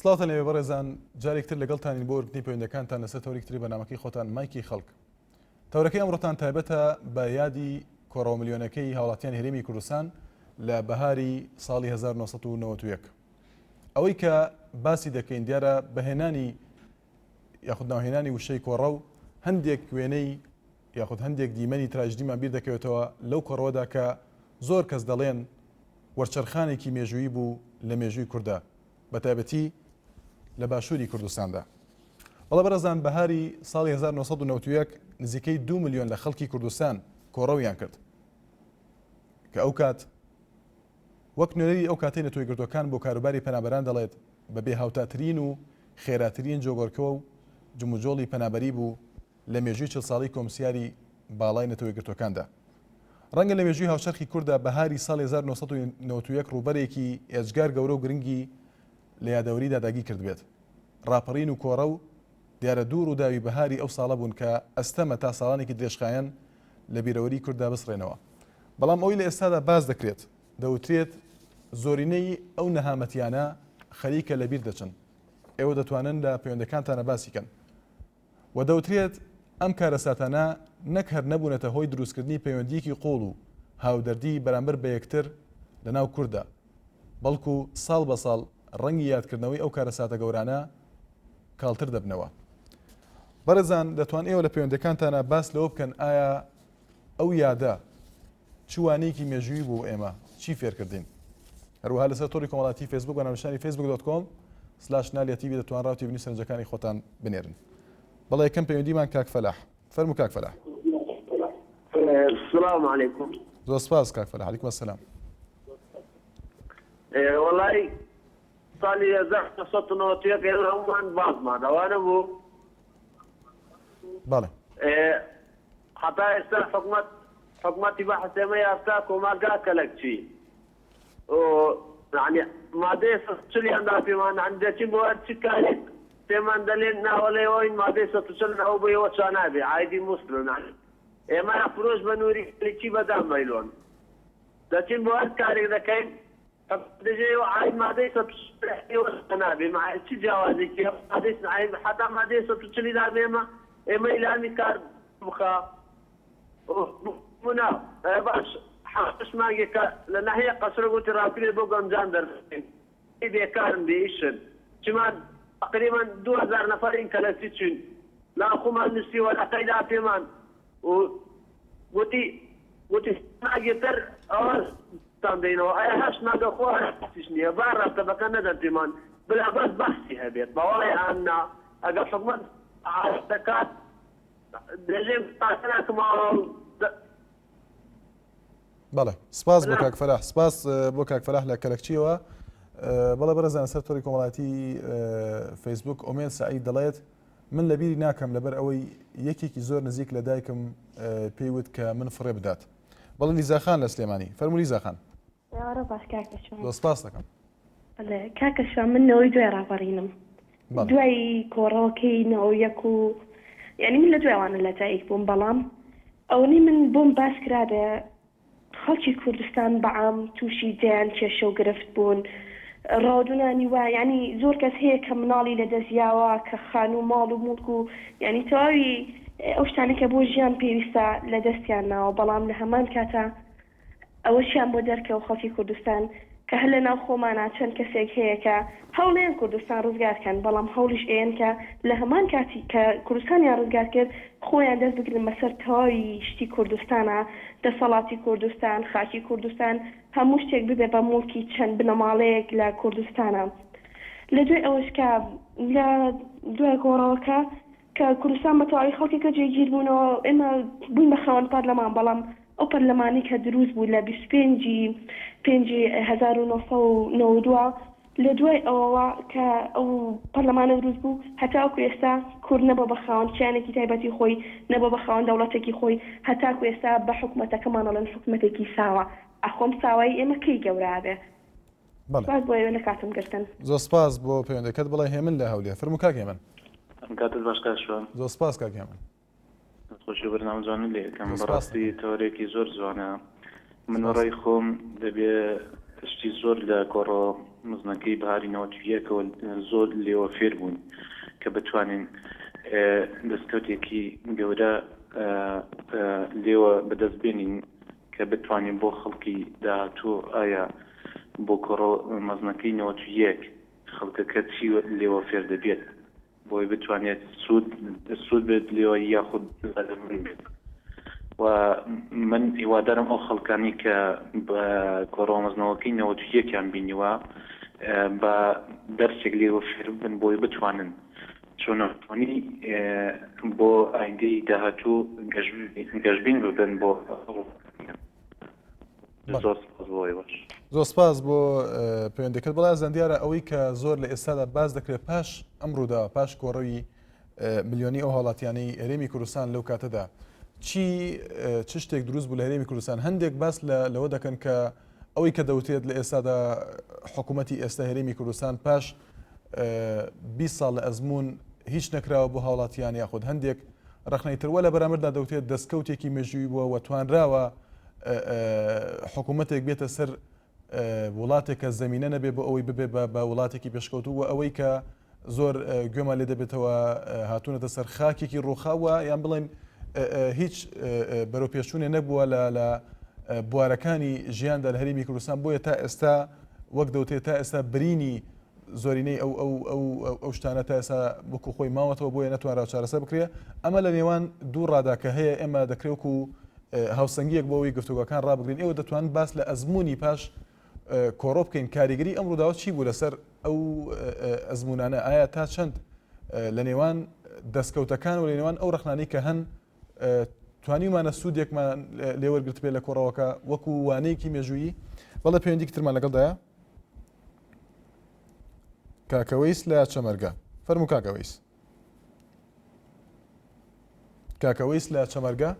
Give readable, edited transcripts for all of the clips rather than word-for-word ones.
سڵاوتان لێبێ بەڕێزان جارێک تر لەگەڵتانین بۆ وەرگرتنی پەیوەندەکانتان لەسەر تەوەرێکی تری بەرنامەکەی خۆتان مایکی خەڵک. تەوەرەکەی ئەمڕۆتان تایبەتە بە یادی کۆڕەوە ملیۆنەکەی هاوڵاتیانی هەرێمی کوردستان لە بەهاری ساڵی 1991. ئەوەی کە باسی دەکەین دیارە بەهێنانی یاخود ناوهێنانی وشەی کۆڕەو هەندێک وێنەی یاخود هەندێک دیمەنی تراژدیمان بیر دەکەوێتەوە لەو کۆڕەوەدا کە زۆر کەس دەڵێن وەرچەرخانێکی مێژوویی بوو لە مێژووی کوردا بەتایبەتی لە باشووری کوردستاندا. بەڵێ بەڕێزان بەهاری ساڵی 1991 نزیکەی 2 ملیۆن لە خەڵکی کوردستان کۆڕەویان کرد کە ئەو کات وەک نوێنەری ئەو کاتەی نەتەوەیەکگرتووەکان بۆ کاروباری پەنابەران دەڵێت بە بێهاوتاترین و خێراترین جۆگۆرکە و جموجۆڵی پەنابەری بوو لە مێژووی 40 ساڵەی کۆمسیاری باڵای نەتەوەیەکگرتووەکاندا. ڕەنگە لە مێژووی هاوچەرخی کورددا بەهاری ساڵی 1991 ڕووبەرێکی ئێجگار گەورە و گرنگی لە یادەوەریدا داگیر کردبێت. ڕاپەڕین و کۆڕەو دیارە دوو ڕووداوی بەهاری ئەو ساڵە بوون کە ئەستەمە تا ساڵانێکی درێژخایەن لە بیرەوەری کورددا بسڕێنەوە. بەڵام ئەوەی لە ئێستادا باس دەکرێت، دەوترێت زۆرینەی ئەو نەهامەتیانە خەریکە لەبیر دەچن. ئێوە دەتوانن لە پەیوەندەکانتانە باسی کەن. وە دەوترێت ئەم کارەساتانە نەک هەر نەبوونەتە هۆی دروستکردنی پەیوەندییەکی قووڵ و هاودەردی بەرامبەر بە یەکتر لە ناو کورددا، بەڵکو ساڵ بە ساڵ ڕەنگی یادکردنەوەی ئەو کارەساتە گەورانە کاڵتر دەبنەوە. بەڕێزان دەتوان ئێوە لە پەیوەندیەکانتانا باس لەوە بکەن ئایا ئەو یادە چ وانەیەکی مێژوویی بوو بۆ ئێمە، چی فێرکردین؟ هەروەها لەسەر تۆڕی کۆمەڵاتی فەیسبوک بە ناونیشانی Facebook dot com slash نالیا تیڤی دەتوان ڕاو تێبینی سەرنجەکانی خۆتان بنێرن. بەڵێ یەکەم پەیوەندیمان کاک فەلاح. فەرموو کاک فەلاح. سلام علیکم. زۆر سپاس کاک فەلاح. علیکم السلام. وەڵای ساڵی 1991 ئێمە هەموومان بازمان ئەوانە بوو. بەڵێ. هەتا ئێستا حکومەت حکومەتی بەحس ئێمە یاسا کۆمەڵگا کەلەک چی و یعنی مادەی 140 یان دا پێمان یعنی دەچین بۆ هەر چ کارێک پێمان دەلێن ناوەڵێ ئەوین مادەی 140 ئەو بۆ ئێوە چا نابێ عایدی موسلن یعنی ئێمە فرۆش بە نوری چی بەدام مەیلۆن دەچین بۆ هەر کارێک دەکەین دژی عاید مادەی 140 نابێ چ جیاوازێکی مادەی حتا مادەی 140 دا ئێمە ئێمە ئیلامی کار بخە منا باش حەش مانگێکە لە ناحیە قەسرە گوتی ڕاکرێ بۆ گەنجان دەربکەین بێکارن بێ ئیشن چمان تقریبا 2000 نەفەرین کە لە چی چوین لا خۆمان نووسی وەرەقەی دا پێمان و گوتی گوتی مانگێ تر ئەوە تان دەینەوە ئایا هەشت مانگە خۆ هەر نییە با ڕاتەبەکە نەدەن پێمان بلا بەس بەحسی هەبێت بەوەڵێ ئەمنا ئەگەر حکومەت دەکات دەژێم بەڵێ سپاس بۆ کاک فەلاح سپاس بۆ کاک فەلاح لە کەلەکچیەوە بەڵێ بەڕێزان سەر تۆری کۆمەڵاتی فەیسبوک ئومێد سعید دەڵێت من لەبیری ناکەم لەبەر ئەوەی یەکێکی زۆر نزیک لە دایکم پێی وت کە من فڕێ بدات بەڵێ لیزاخان لە سلێمانی فەرموو لیزاخان ئێوارە باش کاکە شوان. زۆر سپاست دەکەم. بەڵێ کاکە شوان من نەوەی دوای ڕاپەڕینم بەڵێ. دوای کۆڕەوەکەی 91 و یعنی من لە دوای ئەوانە لە دایک بووم بەڵام ئەوەنەی من بۆم باس کرابێ خەڵکی کوردستان بە عام تووشی دەیان کێشە و گرفت بوون ڕاودونانی وا یعنی زۆر کەس هەیە کە مناڵی لە دەست یاوە کە خانوو و ماڵ و موڵک و یعنی تەواوی ئەو شتانەی کە بۆ ژیان پێویستە لە دەستیان ناوە بەڵام لە هەمان کاتا ئەوەشیان بۆ دەرکەوت خەڵکی کوردستان کە هەر لە ناو خۆمانا چەند کەسێک هەیە کە هەوڵێن کوردستان ڕزگار کەن بەڵام هەوڵیش ئەیەن کە لە هەمان کاتی کە کوردستانیان ڕزگار کرد خۆیان دەست بگرن بەسەر تەواوی شتی کوردستانا دەسەڵاتی کوردستان خاکی کوردستان هەموو شتێک ببێ بە موڵکی چەند بنەماڵەیەک لە کوردستانا لە دوای ئەوەش کە لە دوای گۆڕەوەکە کە کوردستان بە تەواوی خەڵکەکە جێگیر بوونەوە ئێمە بووین بە خاوەن پەرلەمان بەڵام ئەو پەرلەمانەی کە دروست بوو لە 25 ی پێنجی 1992 لە دوای ئەوەوە کە ئەو پەرلەمانە دروست بوو هەتاوەکو ئێستا کورد نەبووە بە خاوەن کیانێکی تایبەتی خۆی نەبووە بە خاوەن دەوڵەتێکی خۆی هەتاکو ئێستا بە حکومەتەکەمان ئەڵێن حکومەتێکی ساوا ئاخۆ ئەم ساوایی ئێمە کەی گەورە ئەبێ؟ بەڵێ. سپاس بۆ ئێوە لە کاتم گرتن. زۆر سپاس بۆ پەیوەندەکەت بەڵێ هێمن لە هەولێر فەرموو کاک هێمن. ئەم کاتت باش کاک شوان. زۆر سپاس کاک هێمن. دەست خۆشی بەرنامە جوانە لێ ئەکەم زۆر سپاست بەڕاستی دەکەم. تەوەرێکی زۆر جوانە من سپاست ڕای خۆم دەبێ شتی زۆر لە کۆڕۆ. مەزنەکەی بەهاری 91ەوە زۆر لێوە فێر بوون کە بتوانین دەستکەوتێکی گەورە لێوە بەدەست بێنین کە بتوانین بۆ خەڵکی داهاتوو ئایا بۆ کۆڕە مەزنەکەی 91 خەڵکەکە چی لێوە فێر دەبێت بۆی بتوانێت سوود سوود بێت لێوە یاخود زەرەرمەند بێت و من هیوادارم ئەو خەڵکانی کە بە کۆڕەوە مەزنەوەکەی 91یان بینیوە بە دەرسێک لێوە فێر بن بۆی بتوانن چۆنۆنی بۆ ئایندەی داهاتوو گەشبین ببن بۆ زۆر سپاس بۆ ئێوەش. زۆر سپاس بۆ پەیوەندەکەت بەڵێ ئازیزان دیارە ئەوەی کە زۆر لە ئێستادا باس دەکرێت پاش ئەم ڕووداوە پاش کۆڕەوی ملیۆنی ئەو هاوڵاتیانەی هەرێمی کوردستان لەو کاتەدا چی چ شتێک دروست بوو لە هەرێمی کوردستان هەندێک باس لەوە دەکەن کە ئەوەی کە دەوترێت لە ئێستادا حکوومەتی ئێستا هەرێمی کوردستان پاش 20 ساڵ لە ئەزمون هیچ نەکراوە بۆ هاوڵاتیان یاخود هەندێک ڕەخنەی تر وە لە بەرامبەردا دەوترێت دەستکەوتێکی مێژووی بووە و توانراوە حکوومەتێک بێتە سەر وڵاتێک کە زمینە نەبێ بۆ ئەوەی ببێ بە وڵاتێکی پێشکەوتوو و ئەوەی کە زۆر گوێمان لێ دەبێتەوە هاتوونەتە سەر خاکێکی ڕووخاوە یان بڵێن هیچ بەرەو پێشچوونێ نەبووە لە لە بوارەکانی ژیاندا لە هەرێمی کوردستان بۆیە تا ئێستا وەک دەوتێت تا ئێستا برینی زۆرینەی ئەو ئەو ئەو ئەو شتانە تا ئێستا وەکو خۆی ماوەتەوە بۆیە نەتوانراوە چارەسەر بکرێ ئەمە لە نێوان دوو ڕادا کە هەیە ئێمە دەکرێت وەکو هاوسەنگیەک بۆ ئەوەی گفتوگۆکان ڕابگرین ئێوە دەتوان باس لە ئەزمموی پاش کۆڕۆ بکەین کاریگەری ئەم ڕووداوە چی بوو لەسەر ئەو ئەزمونانە ئایا تا چەند لە نێوان دەستکەوتەکان و لە نێوان ئەو ڕخنانی کە هەن توانیومانە سوودێکمان لێوەرگرتبێ لە کۆڕەوەکە وەکو وانەیەکی مێژوویی بەڵێ پەیوەندیکی ترمان لەگەڵدایە کاکەوەیس لە چەمەرگە فەرمو کاکەوەیس کاکەوەیس لە چەمەرگە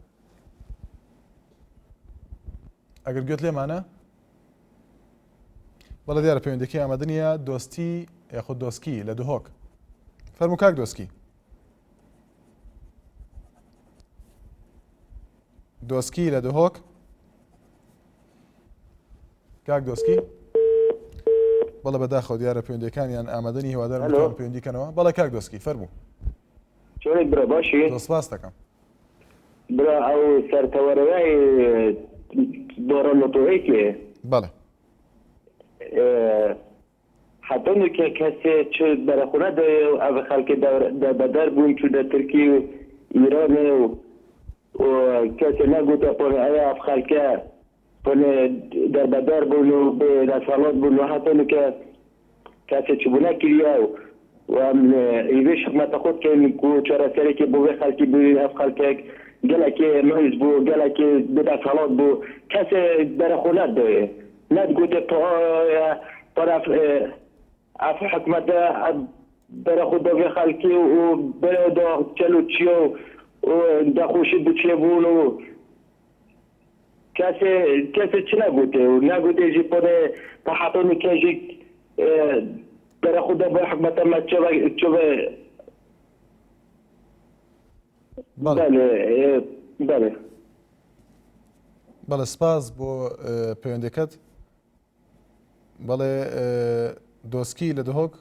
ئەگەر گوێت لێمانە بەڵێ دیارە پەیوەندەکەی ئامادە نییە دۆستی یاخود دۆسکی لە دهۆک فەرمو کاک دۆسکی دۆسکی لە دهۆک کاک دۆسکی بەڵێ بەداخەوە دیارە پەیوەندەکانیان ئامادەنی هیوادارم بتوانن پەیوەندی کەنەوە بەڵێ کاک دۆسکی فەرموو چۆنیت برا باشی؟ زۆر سپاس دەکەم. برا ئەو سەرتەوەرەیە دۆڕە لۆتۆیەکێ. بەڵێ. حتا نوکە کەسێ چ بەرەخونە دەوێ و ئەڤ خەلکێ دەربەدەر بوون چوو دە ترکی و ئیرانێ و کەسێ نەگوتە پۆنێ ئەوێ ئەڤ خەلکە پۆنێ دەربەدەر بوون و بێ دەسەڵات بوون و حتا نوکە کەسێ چ بوو نەکریە و ئەم هیوێش حکومەتە خۆ بکەین کو چارەسەرێکی بۆ وێ خەلکی بووین ئەڤ خەلکێک گەلەکێ مەیوس بوو گەلەکێ بێ دەسەڵات بوو کەسێ بەرەخۆ نەدەوێ نەدگوتێ طرف ئەف حکومەتە بەرەخۆ دەوێ خەلکی و بەرەو دا چەل و چیە و دەخۆشی بچێ بوون و کەسێ کەسێ چ نەگوتێ و نەگوتێ ژی پۆنێ تا حەتۆنی کەژی بەرەخۆ دەبێ حکومەتە مە چۆ بەڵێ بەڵێ. بەڵێ سپاس بۆ پەیوەندەکەت بەڵێ دۆسکی لە دهۆک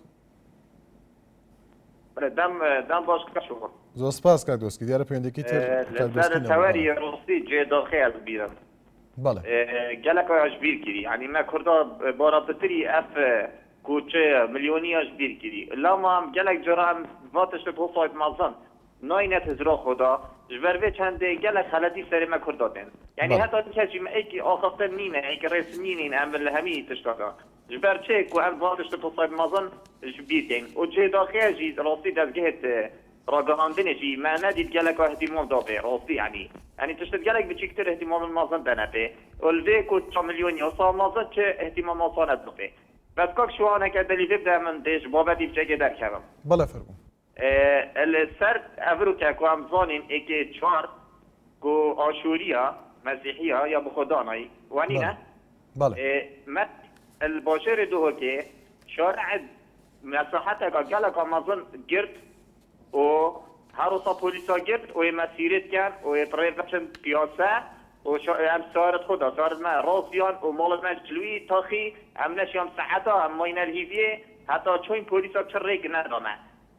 دەم دەم باش کەشەوە زۆر سپاس کاک دۆسکی دیارە پەیوەندەکەی تر کاک دۆسکی نەبوو. تەوەری ڕاستی جێ داخێ ئەز بیرم بەڵێ گەلەک ئەش بیر کری یعنی مە کوردا بارا پتری ئەف کوچە ملیۆنی ئەش بیر کری لاما ئەم گەلەک جارا ئەم ڤاتشت هۆسایت مەزن ناینەت هزرا خۆدا ژبەر ڤێ چەندێ گەلەک خەلەتی سەرێ مە کوردا تێن یعنی هەتا کەجی مە ئێکی ئاخفتن نینە ئێکی ڕێس نینین ئەم لە هەمی تشتادا ژبەر چێ کو ئەم ڤاتشت هۆسایت مەزن ژ بیر کەین و جێ داخێ ژی ڕاستی دەزگەهێت ڕاگەهاندنێ ژی مە نەدیت گەلەکا اهتیمام داپێ ڕاستی یعنی یعنی تشتت گەلەک بچیکتر اهتیمام مەزن دەنە پێ و لڤێ کو چا ملیۆنی وسا مەزن چ اهتیمام وسا نەداپێ بەس کاک شوانەکە دەلیڤێ بدە من دێ ژ بابەتی بچەکێ دەرکەڤم. بەڵێ فەرموو. لە سەر ئەڤروکە کو ئەم زانین ئێکێ چوار کو ئاشوریە مەسیحیە یا بخۆ دانای وانینە بەڵێ. مە ال باژێرێ دهۆکێ شارع مەساحەتەکا گەلەکا مەزن گرت و هەروسا پۆلیسا گرت و ێ مەسیرێ دکەن و ێ بڕێ بچن پیاسە. و ئەم سارت خۆدا سارت مە ڕازیان و ماڵت مە جلوی تاخی ئەم نەشیام سەعەتا ئەم ماینە هیڤیێ هەتا چۆین پۆلیسا چ ڕێگ نەدامە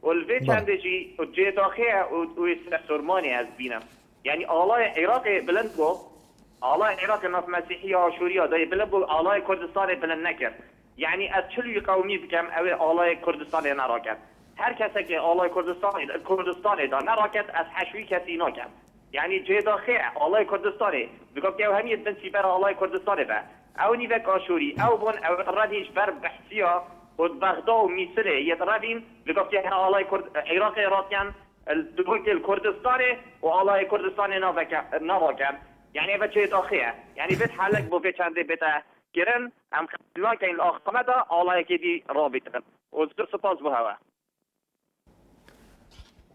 و لڤێ بەڵێ. چەندێ ژی و جێ داخێ و وێ سەرسورمانێ ئەز بینم یانی ئاڵای عیراقێ بلند بۆ ئاڵای عیراقێ ناف مەسیحیا ئاشوریا دایێ بلند بۆ ئاڵای کوردستانێ بلند نەکرد یانی ئەز چ لوی قەومی بکەم ئەوێ ئاڵای کوردستانێ نەڕاکەت هەر کەسەکێ ئاڵای کوردستانێ کوردستانێ دا نەڕاکەت ئەز حەشوی کەسی ناکەم یانی جێ داخێ ئاڵای کوردستانێ بکا کە ئەو هەمیە بن سیبەرا ئاڵای کوردستانێ بە ئەو نیڤەک ئاشوری ئەو بۆن ئەو ڕەڤیش بەر بەحسیا و بەغدا و میسرێ یەت ڕەڤین بکا کە هە ئاڵای کورد عیراقێ ڕاکەن دهۆکێ کوردستانێ و ئاڵای کوردستانێ ناڤاکەن یانی ئەڤە جێ داخێە یانی بێت حەلەک بۆ ڤێ چەندێ بێتە کرن ئەم قەبول ناکەین لە ئاخامەدا ئاڵایەکێ دی ڕابیتن و زۆر سپاس بۆ هەوە.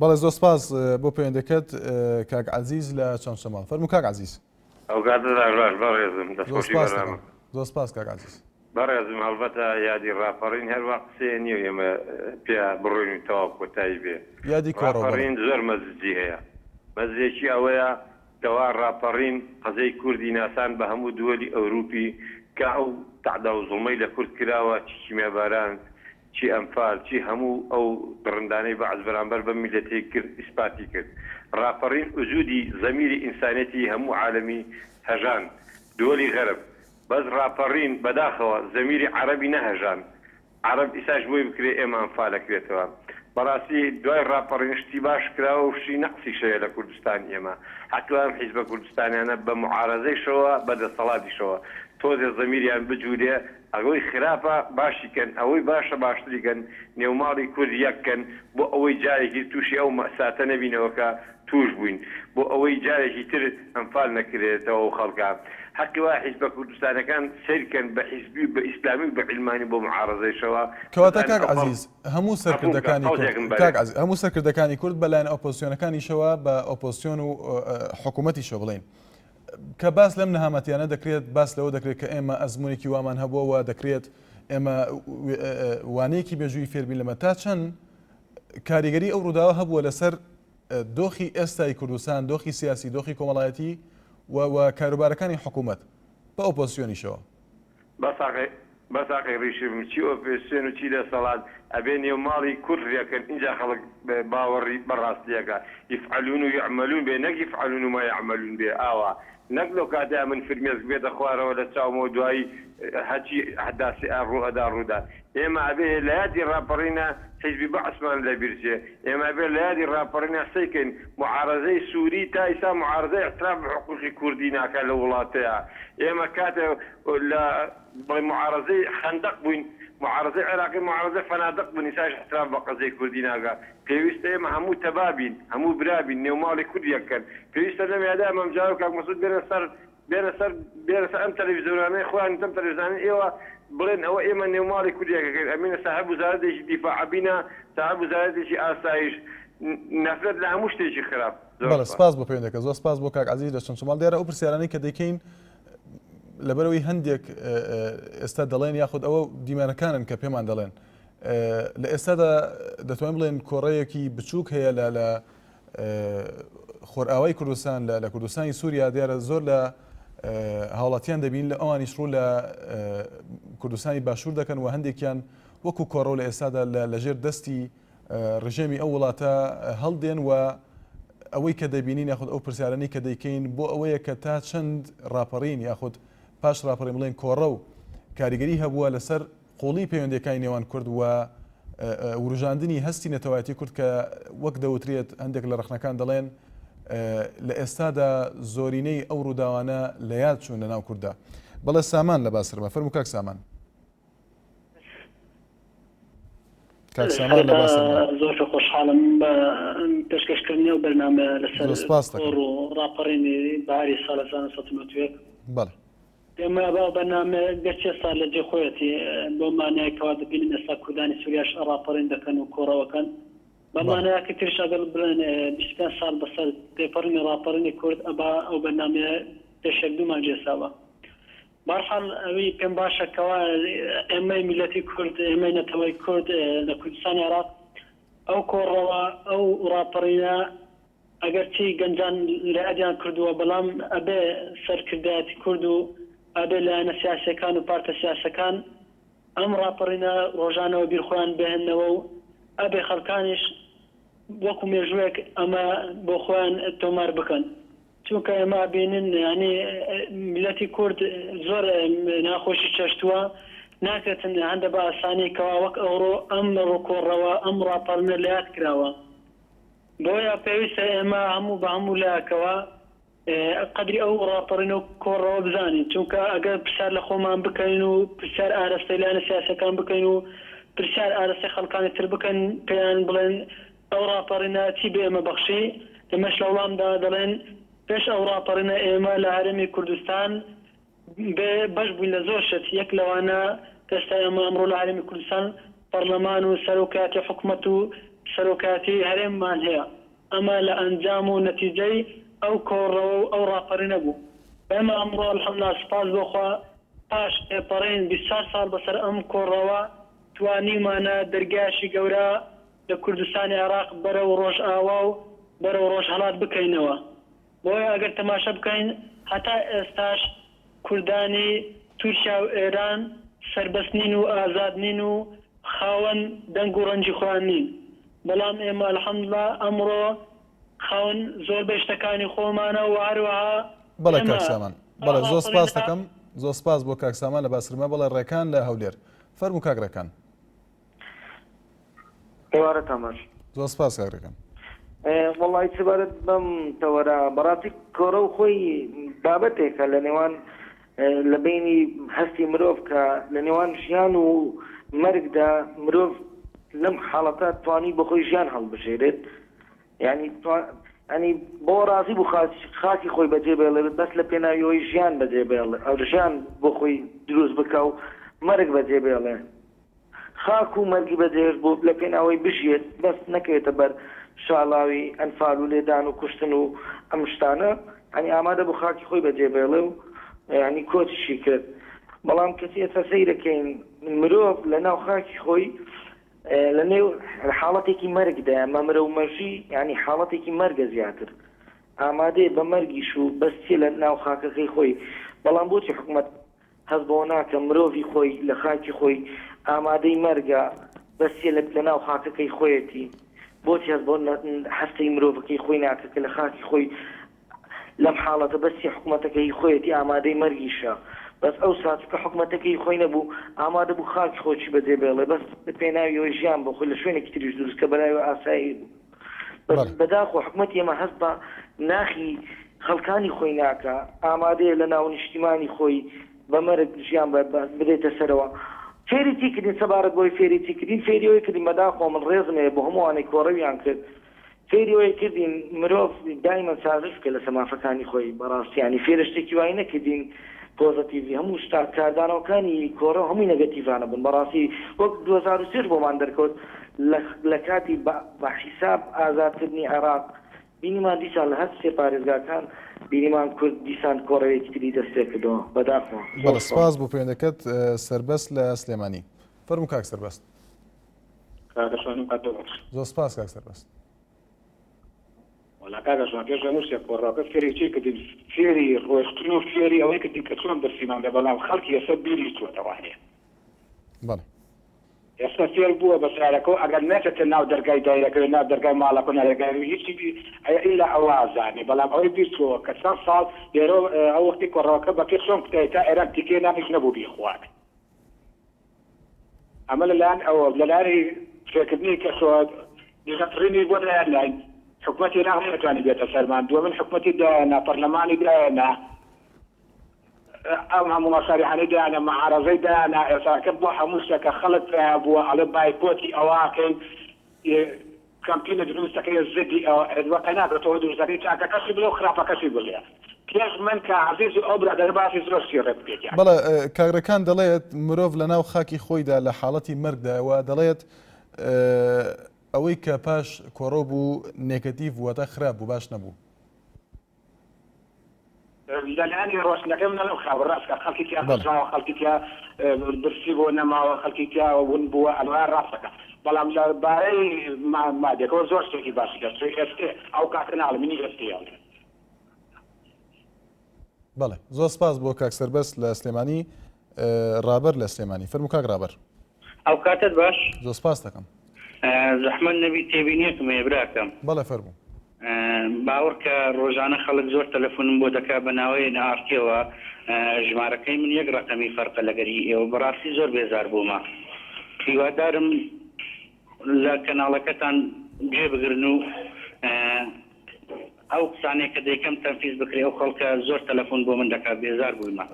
بەڵێ زۆر سپاس بۆ پەیوەندەکەت کاک عەزیز لە چەمچەماڵ فەرموو کاک عەزیز. ئەو کاتەتان باش بەڕێزم زۆر دەستخۆشی سپاس بەرنامە. دەکەم زۆر سپاس کاک عەزیز. بەڕێزم هەڵبەتە یادی ڕاپەڕین هەر وا قسەیە نیە و ئێمە پێیا بڕۆین و تەواو کۆتایی بێ. یادی کۆڕەو بەڵێ. ڕاپەڕین زۆر مەزجی هەیە. مەزجێکی ئەوەیە کەوا ڕاپەڕین قەزەی کوردی ناسان بە هەموو دووەلی ئەوروپی کە ئەو تەعدا و زوڵمەی لە کورد کراوە چی کیمیاباران چی ئەنفال چی هەموو ئەو دڕندانەی بەعس بەرامبەر بەم میللەتەی کرد ئیسپاتی کرد. ڕاپەڕین وجودی زەمیری ئینسانیەتی هەموو عالەمی هەژاند دووەلی غەرب بەس ڕاپەڕین بەداخەوە زەمیری عەرەبی نەهەژاند عەرەب ئیساش بۆی بکرێ ئێمە ئەنفال ئەکرێتەوە. بەڕاستی دوای ڕاپەڕین شتی باش کراوە و شتی نەقسیش هەیە لە کوردستانی ئێمە. حەقی وایە ئەم حیزبە کوردستانیانە بە موعارەزەیشەوە بە دەسەڵاتیشەوە تۆزێ زەمیریان بجولێ ئەوەی خراپە باشی کەن ئەوەی باشە باشتری کەن نێوماڵی کورد یەک کەن بۆ ئەوەی جارێکی توشی ئەو مەئساتە نەبینەوە کە توش بووین بۆ ئەوەی جارێکی تر ئەنفال نەکرێتەوە ئەو خەڵکە هەقی وایە حیزبە کوردستانەکان سەیر کەن بە حیزبی و بە ئیسلامی و بە عیلمانی بۆ معارەزەیشەوە کەواتە بزانن کاک ئەو خەڵ عەزیز هەموو قەبوڵ کە سەرکردەکانی کورد قەوزێکم بەرێ. کاک عەزیز هەموو سەرکردەکانی کورد بە لایەنە ئۆپۆزسیۆنەکانیشەوە بە ئۆپۆزسیۆن و حکوومەتیشەوە بڵێین کە باس لەم نەهامەتیانە دەکرێت باس لەوە دەکرێت کە ئێمە ئەزموونێکی وامان هەبووە و دەکرێت ئێمە وانەیەکی مێژوویی فێربین لەمە تا چەند کاریگەری ئەو ڕووداوە هەبووە لەسەر دۆخی ئێستای کوردستان، دۆخی سیاسی، دۆخی کۆمەڵایەتی و و کاروبارەکانی حکوومەت بە ئۆپۆزسیۆنیشەوە. بەس ئاقەی ڕیشم چی ئۆپۆزسیۆن و چی دەسەڵات ئەبێ نێو ماڵی کورد ڕێکەن ئینجا خەڵک باوەڕی بە ڕاستیەکە یفعلون و یعملون بێ نەک یفعلون و ما یعملون بێ ئاوا نەک لەو کاتەیا من فرمێسک بێتە خوارەوە لە چاومەوە دوایی هەچی ئەحداسی ئا ڕوو ئەدا ڕوودا ئێمە ئەبێ لە یادی ڕاپەڕینا حیزبی بەعسمان لە بیر چێ ئێمە ئەبێ لە یادی ڕاپەڕینا سەی کەین موعارەزەی سوری تا ئیستا موعارەزە ئیعتراف بە حقوقی کوردی ناکا لەو وڵاتەیا ئێمە کاتێ لە بڵێ موعارەزەی خەندەق بووین موعارەزەی عێراقی موعارەزەی فەنادق بوون ئیساش ئیعتراف بە قەزیەی کوردی ناکا پێویستە ئێمە هەموو تەبا بین هەموو برا بین نێوماڵی کورد یەک کەن پێویستە لەم یادە مام جەلال و کاک مەسعود بێنە سەر بێنە سەر بێنە سەر ئەم تەلەفیزۆنانەی خۆیان ئەم تەلەفیزۆنانەی ئێوە بڵێن ئەوە ئێمە نێوماڵی کورد یەکەکەین ئەمینە ساحێب وزارەتێکی دیفاع ئەبینە ساحێب وزارەتێکی ئاسایش نەفرەت لە هەموو شتێکی خراپ زۆر بەڵێ سپاس. سپاس بۆ پەیوەندەکە زۆر سپاس بۆ کاک عەزیز لە چەمچەماڵ دیارە ئەو پرسیارانەی کە دەیکەین لەبەرەوەی هەندێک ئێستا دەڵێن یاخود ئەوە دیمەنەکانن کە پێمان دەڵێن لە ئێستادا دەتوانین بڵێن کۆڕەیەکی بچووک هەیە لە لە خۆرئاوای کوردستان لە لە کوردستانی سووریا دیارە زۆر لە هاوڵاتیان دەبین لە ئەوانیش ڕوو لە کوردستانی باشوور دەکەن و هەندێکیان وەکو کۆڕەو لە ئێستادا لەژێر دەستی ڕژێمی ئەو وڵاتە هەڵدێن و ئەوەی کە دەبینین یاخود ئەو پرسیارانەی کە دەیکەین بۆ ئەوەیە کە تا چەند ڕاپەڕین یاخود پاش ڕاپەڕین بڵێن کۆڕەو کاریگەری هەبووە لەسەر قوڵی پەیوەندیەکانی نێوان کورد و وروژاندنی هەستی نەتەوایەتی کورد کە وەک دەوترێت هەندێک لە ڕەخنەکان دەڵێن لە ئێستادا زۆرینەی ئەو ڕووداوانە لە یاد چوون لە ناو کورددا. بەڵێ سامان لە باسرمە فەرموو کاک سامان. کاک سامان لە باسرمە. زۆر خۆشحاڵم بە پێشکەشکردنی ئەو بەرنامەیە لەسەر زۆر سپاس کۆڕ دەکەم. و ڕاپەڕینی بەهاری ساڵ 1991. بەڵێ. پێم وایە ئەو بەرنامەیە گەرچی ئێستا لە جێی خۆیەتی بەو مانایە کەوا دەبینین ئێستا کوردانی سوریاش ڕاپەڕین دەکەن و کۆڕەوەکەن بە مانایەکی تریش ئەگەر بڵێن 25 ساڵ بەسەر تێپەڕینی ڕاپەڕینی کورد ئەبا ئەو بەرنامەیە پێش یەک دوو مانگ ئێستا بە بەرحاڵ ئەوی پێم باشە کەوا ئێمەی میللەتی کورد ئێمەی نەتەوەی کورد لە کوردستانی عێراق ئەو کۆڕەوە ئەو ڕاپەڕینە. ئەگەرچی گەنجان لەیادیان کردووە بەڵام ئەبێ سەرکردایەتی کورد و ئەبێ لایەنە سیاسیەکان و پارتە سیاسەکان ئەم ڕاپەڕینە ڕۆژانە وەبیر خۆیان بهێننەوە و ئەبێ خەڵکانیش وەکو مێژووێک ئەمە بۆ خۆیان تۆمار بکەن. چونکە ئێمە ئەبینین یانی میللەتی کورد زۆر ناخۆشی چەشتووە ناکرێتن هەندە بە ئاسانی کەوا وەک ئەوڕۆ ئەم ڕکۆڕەوە ئەم ڕاپەڕینە لەیاد کراوە بۆیە پێویستە ئێمە هەموو بە هەموو لایەکەوە قەدری ئەو ڕاپەڕین و کۆڕەوە بزانین چونکە ئەگەر پرسیار لە خۆمان بکەین و پرسیار ئارەستەی لایەنە سیاسیەکان بکەین و پرسیار ئارەستەی خەڵکانی تر بکەن پێیان بڵێن ئەو ڕاپەڕینە چی بە ئێمە بەخشی؟ ئێمەش لە وڵامدا دەڵێن پێش ئەو ڕاپەڕینە ئێمە لە هەرێمی کوردستان بێ بەش بووین لە زۆر شت، یەک لەوانە ئێستا ئێمە ئەمڕۆ لە هەرێمی کوردستان پەڕلەمان و سەرۆکایەتی حکومەت و سەرۆکایەتی هەرێممان هەیە، ئەمە لە ئەنجام و نەتیجەی ئەو کۆڕەوە و ئەو ڕاپەڕینە بوو. ئێمە ئەمڕۆ الحمدللە سوپاس بۆ خوا پاش تێپەڕین 24 ساڵ بەسەر ئەم کۆڕەوە توانیومانە دەرگایەکی گەورە لە کوردستانی عێراق بەرەو ڕۆژئاوا و بەرەو ڕۆژهەڵات بکەینەوە. بۆیە ئەگەر تەماشا بکەین هەتا ئێستاش کوردانی تورکیا و ئێران سەربەست نین و ئازاد نین و خاوەن دەنگ و ڕەنگی خۆیان نین. بەڵام ئێمە الحمدللە ئەمڕۆ خاوەن زۆربەی شتەکانی خۆمانە و هەروەها بەڵێ ئێمە کاک سامان. بەڵێ زۆر سپاست ڕاپەڕینە. دەکەم. زۆر سپاس بۆ کاک سامان لە باسرمە. بەڵێ ڕێکان لە هەولێر. فەرموو کاک ڕێکان. ئێوارەتان باش. زۆر سپاس کاک ڕێکان. وەڵی سەبارەت بەم تەوەرە بەڕاستی کۆڕەو خۆی بابەتێکە لە نێوان لە بینی هەستی مرۆڤ کە لە نێوان ژیان و مەرگدا مرۆڤ لەم حاڵەتە توانی بۆ خۆی ژیان هەڵبژێرێت یعنی ینی بۆ ڕازی بوو خاکی خۆی بەجێ بێڵێت بەس لە پێناوی ئەوەی ژیان بەجێ بێڵێ ئەو ژیان بۆ خۆی دروست بکە و مەرگ بەجێ بێڵێ خاک و مەرگی بەجێهێشت بۆ لە پێناوەی بژیێت بەس نەکەوێتە بەر شاڵاوی ئەنفال و لێدان و کوشتن و ئەم شتانە یانی ئامادە بوو خاکی خۆی بەجێ بێڵێ و یانی کۆچیشی کرد بەڵام کەچی ئێستا سەیرەکەین مرۆڤ لە ناو خاکی خۆی لە نێو حاڵەتێکی مەرگدایە مەمرە و مەژی یانی حاڵەتێکی مەرگە زیاتر ئامادەیە بە مەرگیش و بەس چیە لە ناو خاکەکەی خۆی بەڵام بۆچی حکومەت هەست بەوە ناکە مرۆڤی خۆی لە خاکی خۆی ئامادەی مەرگە بەس چیە لە لەناو خاکەکەی خۆیەتی بۆچی هەست بۆ هەستەی مرۆڤەکەی خۆی ناکە کە لە خاکی خۆی لەم حاڵەتە بەس چیە حکومەتەکە هی خۆیەتی ئامادەی مەرگیشە بەس ئەو سا چونکە حکومەتەکە هی خۆی نەبوو ئامادە بوو خاکی خۆشی بەجێ بێڵێ بەس لە پێناوی ئەوەی ژیان بۆ خۆی لە شوێنێکی تریش دروست کە بەلایەوە ئاسایی بوو بەس بەداخەوە حکومەتی ئێمە هەست بە ناخی خەڵکانی خۆی ناکا، ئامادەیە لە ناو نیشتیمانی خۆی بە مەرگ ژیان بدەیتە سەرەوە. فێری چی کردین سەبارەت بەوەی فێری چی کردین؟ فێری ئەوەی کردین بەداخەوە من ڕێزم هەیە بۆ هەموو ئەوانەی کۆڕەویان کرد، فێری ئەوەی کردین مرۆڤ دایمەن سازش بکە لەسەر مافەکانی خۆی بەڕاستی یانی فێرە شتێکی وای نەکردین پۆزەتیڤی هەموو شتا کاردانەوەکانی کۆڕەو هەمووی نەگەتیڤانە بوون بەڕاستی وەک 2003 بۆمان دەرکەوت لە کاتی بە حیساب ئازادکردنی عێراق بینیمان دیسان لە هەر سێ پارێزگاکان بینیمان کورد دیسان کۆڕەوێکی تری دەست پێکردەوە بەداخەوە. بەڵێ سپاس بۆ پەیوەندەکەت سەربەست لە سلێمانی. فەرموو کاک سەربەست. کاکە شوانم قەت ببەخش. زۆر سپاس کاک سەربەست. وەڵا کاکە شوان پێش هەموو شتێک کۆڕەوەکە فێری چی کردین فێری ڕۆشتن و فێری ئەوەی کردین کە چۆن برسیمان بێ بەڵام خەڵکی ئێستا بیری چۆتەوە هەیە. بەڵێ. ئێستا فێر بووە بە سارەکەو ئەگەر نەچێتە ناو دەرگای دایرەکەی و ناو دەرگای ماڵەکە و ناو دەرگای هیچی ئیلا ئەوە ئەزانێ بەڵام ئەوەی بیر چۆوە کە چەند ساڵ لێرەوە ئەو وەختی کۆڕەوەکە بە پێ چۆن کوتای تا ئێران تیکەی نانیش نەبوو بیخوات ئەمە لەلایەن ئەوە لەلایەنی فێرکردنی کەسەوە دیزەتڕینی بۆ دایانناین حکومەتی عێراق نەیەتوانی بێتە سەرمان دووەمین حکومەتی دایەنا پەرلەمانی دایەنا ئەم هەموو مەساریحانەی دایانە معارەزەی دایانە ئێساکە بۆ هەموو شتەکە خەڵک پیا بووە ئەڵێ بایکۆتی ئەوەکەین کەمپینە دروستەکەی زدی ئەوە وەقە ناکرێت تۆ دروستەکەی چاکەکەشی بڵێ و خراپەکەشی بڵێ پێش من کە عەزیز و ئەو برادەرە باسی زۆر شتی ڕێک پێکیان بەڵێ کاک ڕێکان دەڵێت مرۆڤ لە ناو خاکی خۆیدا لە حاڵەتی مەرگدایە و دەڵێت ئەوەی کە پاش کۆڕۆ بوو نێگەتیڤ بوو واتە خراپ بوو باش نەبوو. لەلایەنی ڕۆشتنەکەی من ئەڵێم خراپە ڕاست کە خەڵکی تیا کوژراوە خەڵکی تیا برسی بووە نەماوە خەڵکی تیا ون بووە ئەمە ڕاستەکە. بەڵام لە بارەی مادەکەوە زۆر شتێکی باشی دەرچوو ئێستێ ئەو کاتە ناڵێم منی ئێستێ ئەڵێم. بەڵێ زۆر سپاس بۆ کاک سەربەست لە سلێمانی ڕابەر لە سلێمانی فەرموو کاک ڕابەر. ئەو کاتەت باش. زۆر سپاست دەکەم. زەحمەت نەبی تێبینیەکم هەیە براکەم. بەڵێ فەرموو. باوەڕکە ڕۆژانە خەڵک زۆر تەلەفونم بۆ دەکا بە ناوەی ئێن ئاڕ تیەوە ژمارەکەی من یەک ڕەقەمی فەرقە لەگەر هی ئێوە بەڕاستی زۆر بێزار بوومە هیوادارم لە کەناڵەکەتان گوێ بگرن و ئەو قسانەی کە دەیکەم تەنفیز بکرێ ئەو خەڵکە زۆر تەلەفون بۆ من دەکات بێزار بوویمە.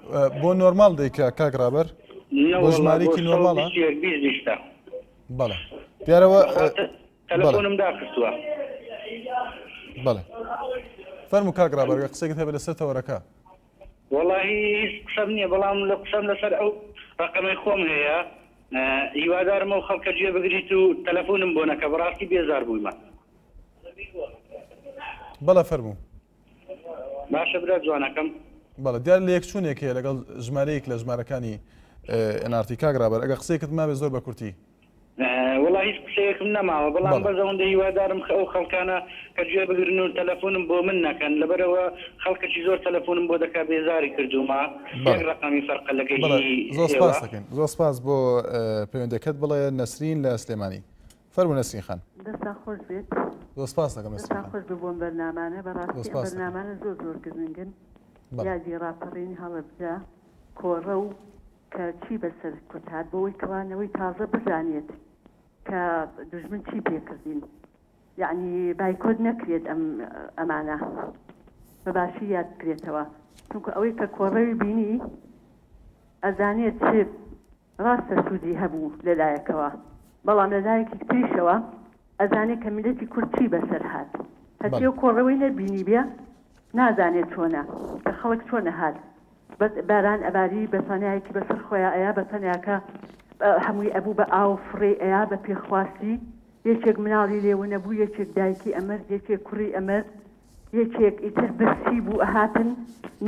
بۆ نۆرماڵ دەیکا کاک ڕابەر؟ بۆ نەوەڵا بۆ ژمارەیەکی نۆرماڵە؟ 121 20 بیستە. بەڵێ دیارەوە بەخوا بەڵێ. تەلەفۆنم داخستووە. بەڵێ فەرموو کاک ڕابەر گەر قسەیەکت هەبێ لەسەر تەوەرەکە. وەڵاهی هیچ قسەم نییە بەڵام لە قسەم لەسەر ئەو ڕەقەمەی خۆم هەیە هیوادارم ئەو خەڵکە گوێ بگریت و تەلەفۆنم بۆ نەکە بەڕاستی بێزار بوویمە. بەڵێ فەرموو. باشە برا جوانەکەم. بەڵێ دیار لەیەکچوونێک هەیە لەگەڵ ژمارەیەک لە ژمارەکانی NRT کاک ڕابەر ئەگەر قسەیەکت مابێ زۆر بە کورتی. وەڵا هیچ قسەیەکم نەماوە بەڵام بەس ئەوەندە هیوادارم کە ئەو خەڵکانە کە گوێ بگرن و تەلەفونم بۆ من نەکەن لەبەرئەوە خەڵکەکی زۆر تەلەفونم بۆ دەکا بێزاری کردوومە یەک ڕەقەمی فەرقە لەگە هی زۆر سپاس دەکەین زۆر سپاس بۆ پەیوەندەکەت بڵێ نەسرین لە سلێمانی فەرموو نەسرین خان. دەستتان خۆش بێت. زۆر سپاس دەکەم نەسرین خان. دەستتان خۆش بێ بۆم بەرنامانە بەڕاستی ئەم بەرنامانە زۆر زۆر گرنگن یادی ڕاپەڕینی هەڵەبجە کۆڕە و کە چی بەسەر کورد هات بۆوەی کەوا نەوەی تازە بزانێت کە دوژمن چی پێکردین یەعنی بایکۆت نەکرێت ئەم ئەمانە بە باشی یاد بکرێتەوە چونکە ئەوەی کە کۆڕەوی بینی ئەزانێت چ ڕاستە سوودی هەبوو لەلایەکەوە بەڵام لەلایەکی تریشەوە ئەزانێ کە میللەتی کورد چی بەسەر هات هەرچی ئەو کۆڕەوەی نەبینیبێ نازانێ چۆنە کە خەڵک چۆن ئەهات بەس باران ئەباری بەتانیایەکی بەسەر خۆیا ئەیا بەتانیاکە هەمووی ئەبوو بە ئاو فڕێی ئەیا بە پێخواسی یەکێک مناڵی لێ ونەبوو یەکێک دایکی ئەمرد یەکێک کوڕی ئەمرد یەکێک ئیتر برسی بوو ئەهاتن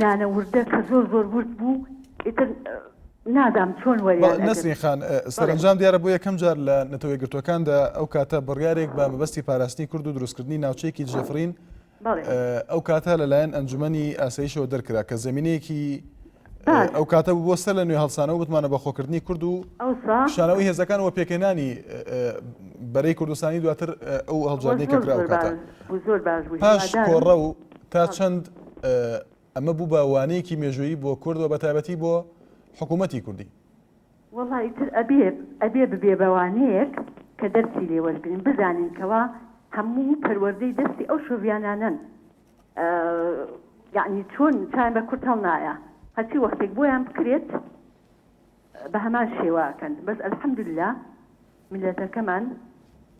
نانە وردە کە زۆر زۆر ورد بوو ئیتر نازام چۆن وەریان بەڵێ ئەگرت. نەسرین خان، بەڵێ. سەرەنجام دیارە بۆ یەکەم جار لە نەتەوە یەکگرتووەکاندا ئەو کاتە بڕیارێک بە مەبەستی پاراستنی کورد و دروستکردنی ناوچەیەکی دژەفڕین بەڵێ. ئەو کاتە لەلایەن ئەنجومەنی ئاسایشەوە دەرکرا کە زەمینەیەکی باش. ئەو کاتە بوو بۆ سەر لە نوێ هەڵسانەوە متمانە بەخۆکردنی کورد و ئەوسا. کشانەوەی هێزەکان و پێکهێنانی بەرەی کوردستانی دواتر ئەو ئەوە هەڵبژاردنەی کە زۆر کرا ئەو زۆر کاتە. باش بوو زۆر باش بوو پاش هیوادارم. کۆڕەو تا بەڵێ. چەند ئەمە بوو بە وانەیەکی مێژوویی بۆ کورد و بەتایبەتی بۆ حکوومەتی کوردی؟ وەڵا ئیتر ئەبێ ئەبێ ببێ بە وانەیەک کە دەرسی لێ وەرگرین بزانین کەوا هەموو پەروەردەی دەستی ئەو شۆڤیانانەن یەعنی چۆن چایان بە کورد هەڵنایە هەرچی وەختێک بۆیان بکرێت بە هەمان شێوە ئەکەن بەس الحمدللە میللەتەکەمان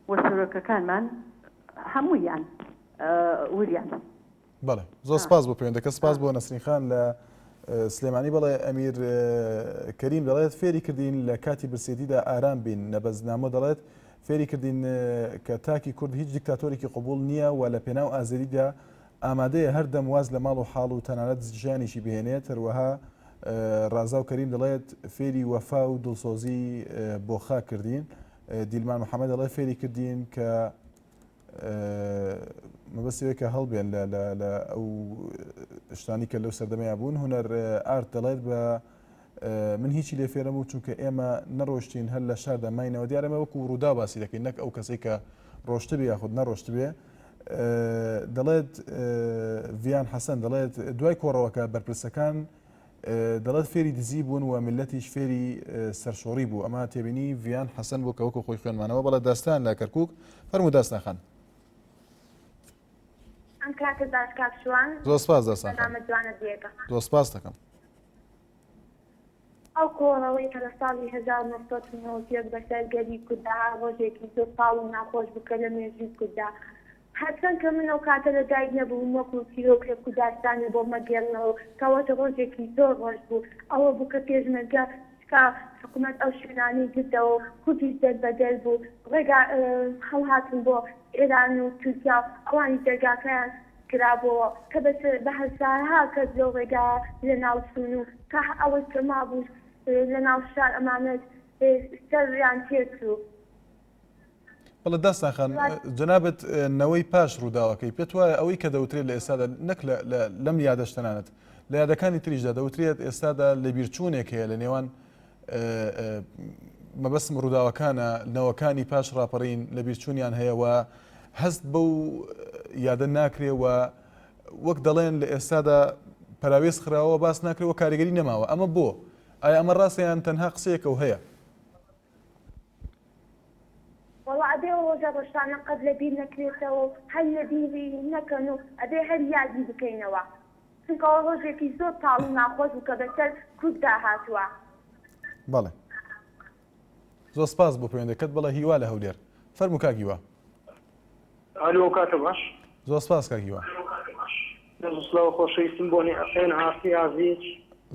و سەرۆکەکانمان هەموویان وریان. بەڵێ زۆر سپاس بۆ پەیوەندەکە سپاس بۆ نەسرین خان لە سلێمانی بەڵێ ئەمیر کەریم دەڵێت فێری کردین لە کاتی برسێتیدا ئارام بین نەبەز نامۆ دەڵێت فێری کردین کە تاکی کورد هیچ دیکتاتۆرێکی قبوڵ نییە و لە پێناو ئازادیدا ئامادەیە هەردەم واز لە ماڵ و حاڵ و تەنانەت ژیانیشی بهێنێت هەروەها ڕازاو کەریم دەڵێت فێری وەفا و دڵسۆزی بۆ خاک کردین دیلمان محەممەد دەڵێت فێری کردین کە مەبەستی ئەوەیە کە هەڵبێن لە لە لە ئەو شتانی کە لەو سەردەمەیا بوون هونەر ئارت دەڵێت بە من هیچی لێ فێرم بوو چونکە ئێمە نەڕۆشتین هەر لە شاردا ماینەوە دیارەمە وەکو ڕوودا باسی دەکەین نەک ئەو کەسێک کە ڕۆشتبێ یاخود نەڕۆشتبێ دەڵێت ڤیان حەسەن دەڵێت دوای کۆڕەوەکە بەرپرسەکان دەڵێت فێری دزی بوون و میللەتیش فێری سەرشۆڕی بوو ئەمە تێبینی ڤیان حەسەن بوو کە وەکو خۆی خوێنمانەوە بەڵێ داستان لە کەرکوک فەرموو داستان خان. ئەم کاتە باش کاک شوان. زۆر سپاس داستان خان. بەرنامە جوانە دیەکە. زۆر سپاس دەکەم. ئەو کۆڕەوەی کە لە ساڵی 1991 بەسەر گەلی کوردا هات ڕۆژێکی زۆر تاڵ و ناخۆش بوو کە لە مێژووی کوردا هەرچەند کە من ئەو کاتە لە دایک نەبووم وەکو چیرۆکێک و داستانێ بۆم مەگێڕنەوە کەوەتە ڕۆژێکی زۆر ڕەش بوو ئەوە بوو کە پێشمەرگە شکا حکومەت ئەو شوێنانەی گرتەوە و کوردیش دەربەدەر بوو ڕێگا هەڵهاتن بۆ ئێران و تورکیا و ئەوانیش دەرگاکەیان کرابۆوە کە بە هەزارها کەس لەو ڕێگایە لەناو چوون و تا ئەوەی کە مابووش لەناو شار ئەمانەش سەریان تێچوو. بەڵێ داستان خان، جەنابت نەوەی پاش ڕووداوەکەی، پێت وایە ئەوەی کە دەوترێت لە ئێستادا نەک لەم یادەش تەنانەت لە یادەکانی تریشدا دەوترێت ئێستادا لەبیرچوونێک هەیە لە نێوان مەبەستم ڕووداوەکانە نەوەکانی پاش ڕاپەڕین لەبیرچوونیان هەیە و هەست بەو یادە ناکرێ و وەک دەڵێن لە ئێستادا پەراوێز خراوە باس ناکرێ و کاریگەری نەماوە ئەمە بۆ ئایا ئەمە ڕاستە یان تەنها قسەیەکە و هەیە؟ وەڵا ئەبێ ئەو ڕۆژە ڕەشانە قەت لە بیر نەکرێتەوە و هەر لە بیری نەکەن و ئەبێ هەر یادی بکەینەوە چونکە ئەوە ڕۆژێکی زۆر تاڵ و ناخۆش بوو کە بەسەر کورددا هاتووە. بەڵێ زۆر سپاس بۆ پەیوەندەکەت بەڵێ هیوا لە هەولێر فەرموو کاک هیوا. ئالۆ کاتە باش. زۆر سپاس کاک هیوا. ڕێز و سڵاو و خۆشەویستیم بۆ ئێن ئاڕ تی ئازیز.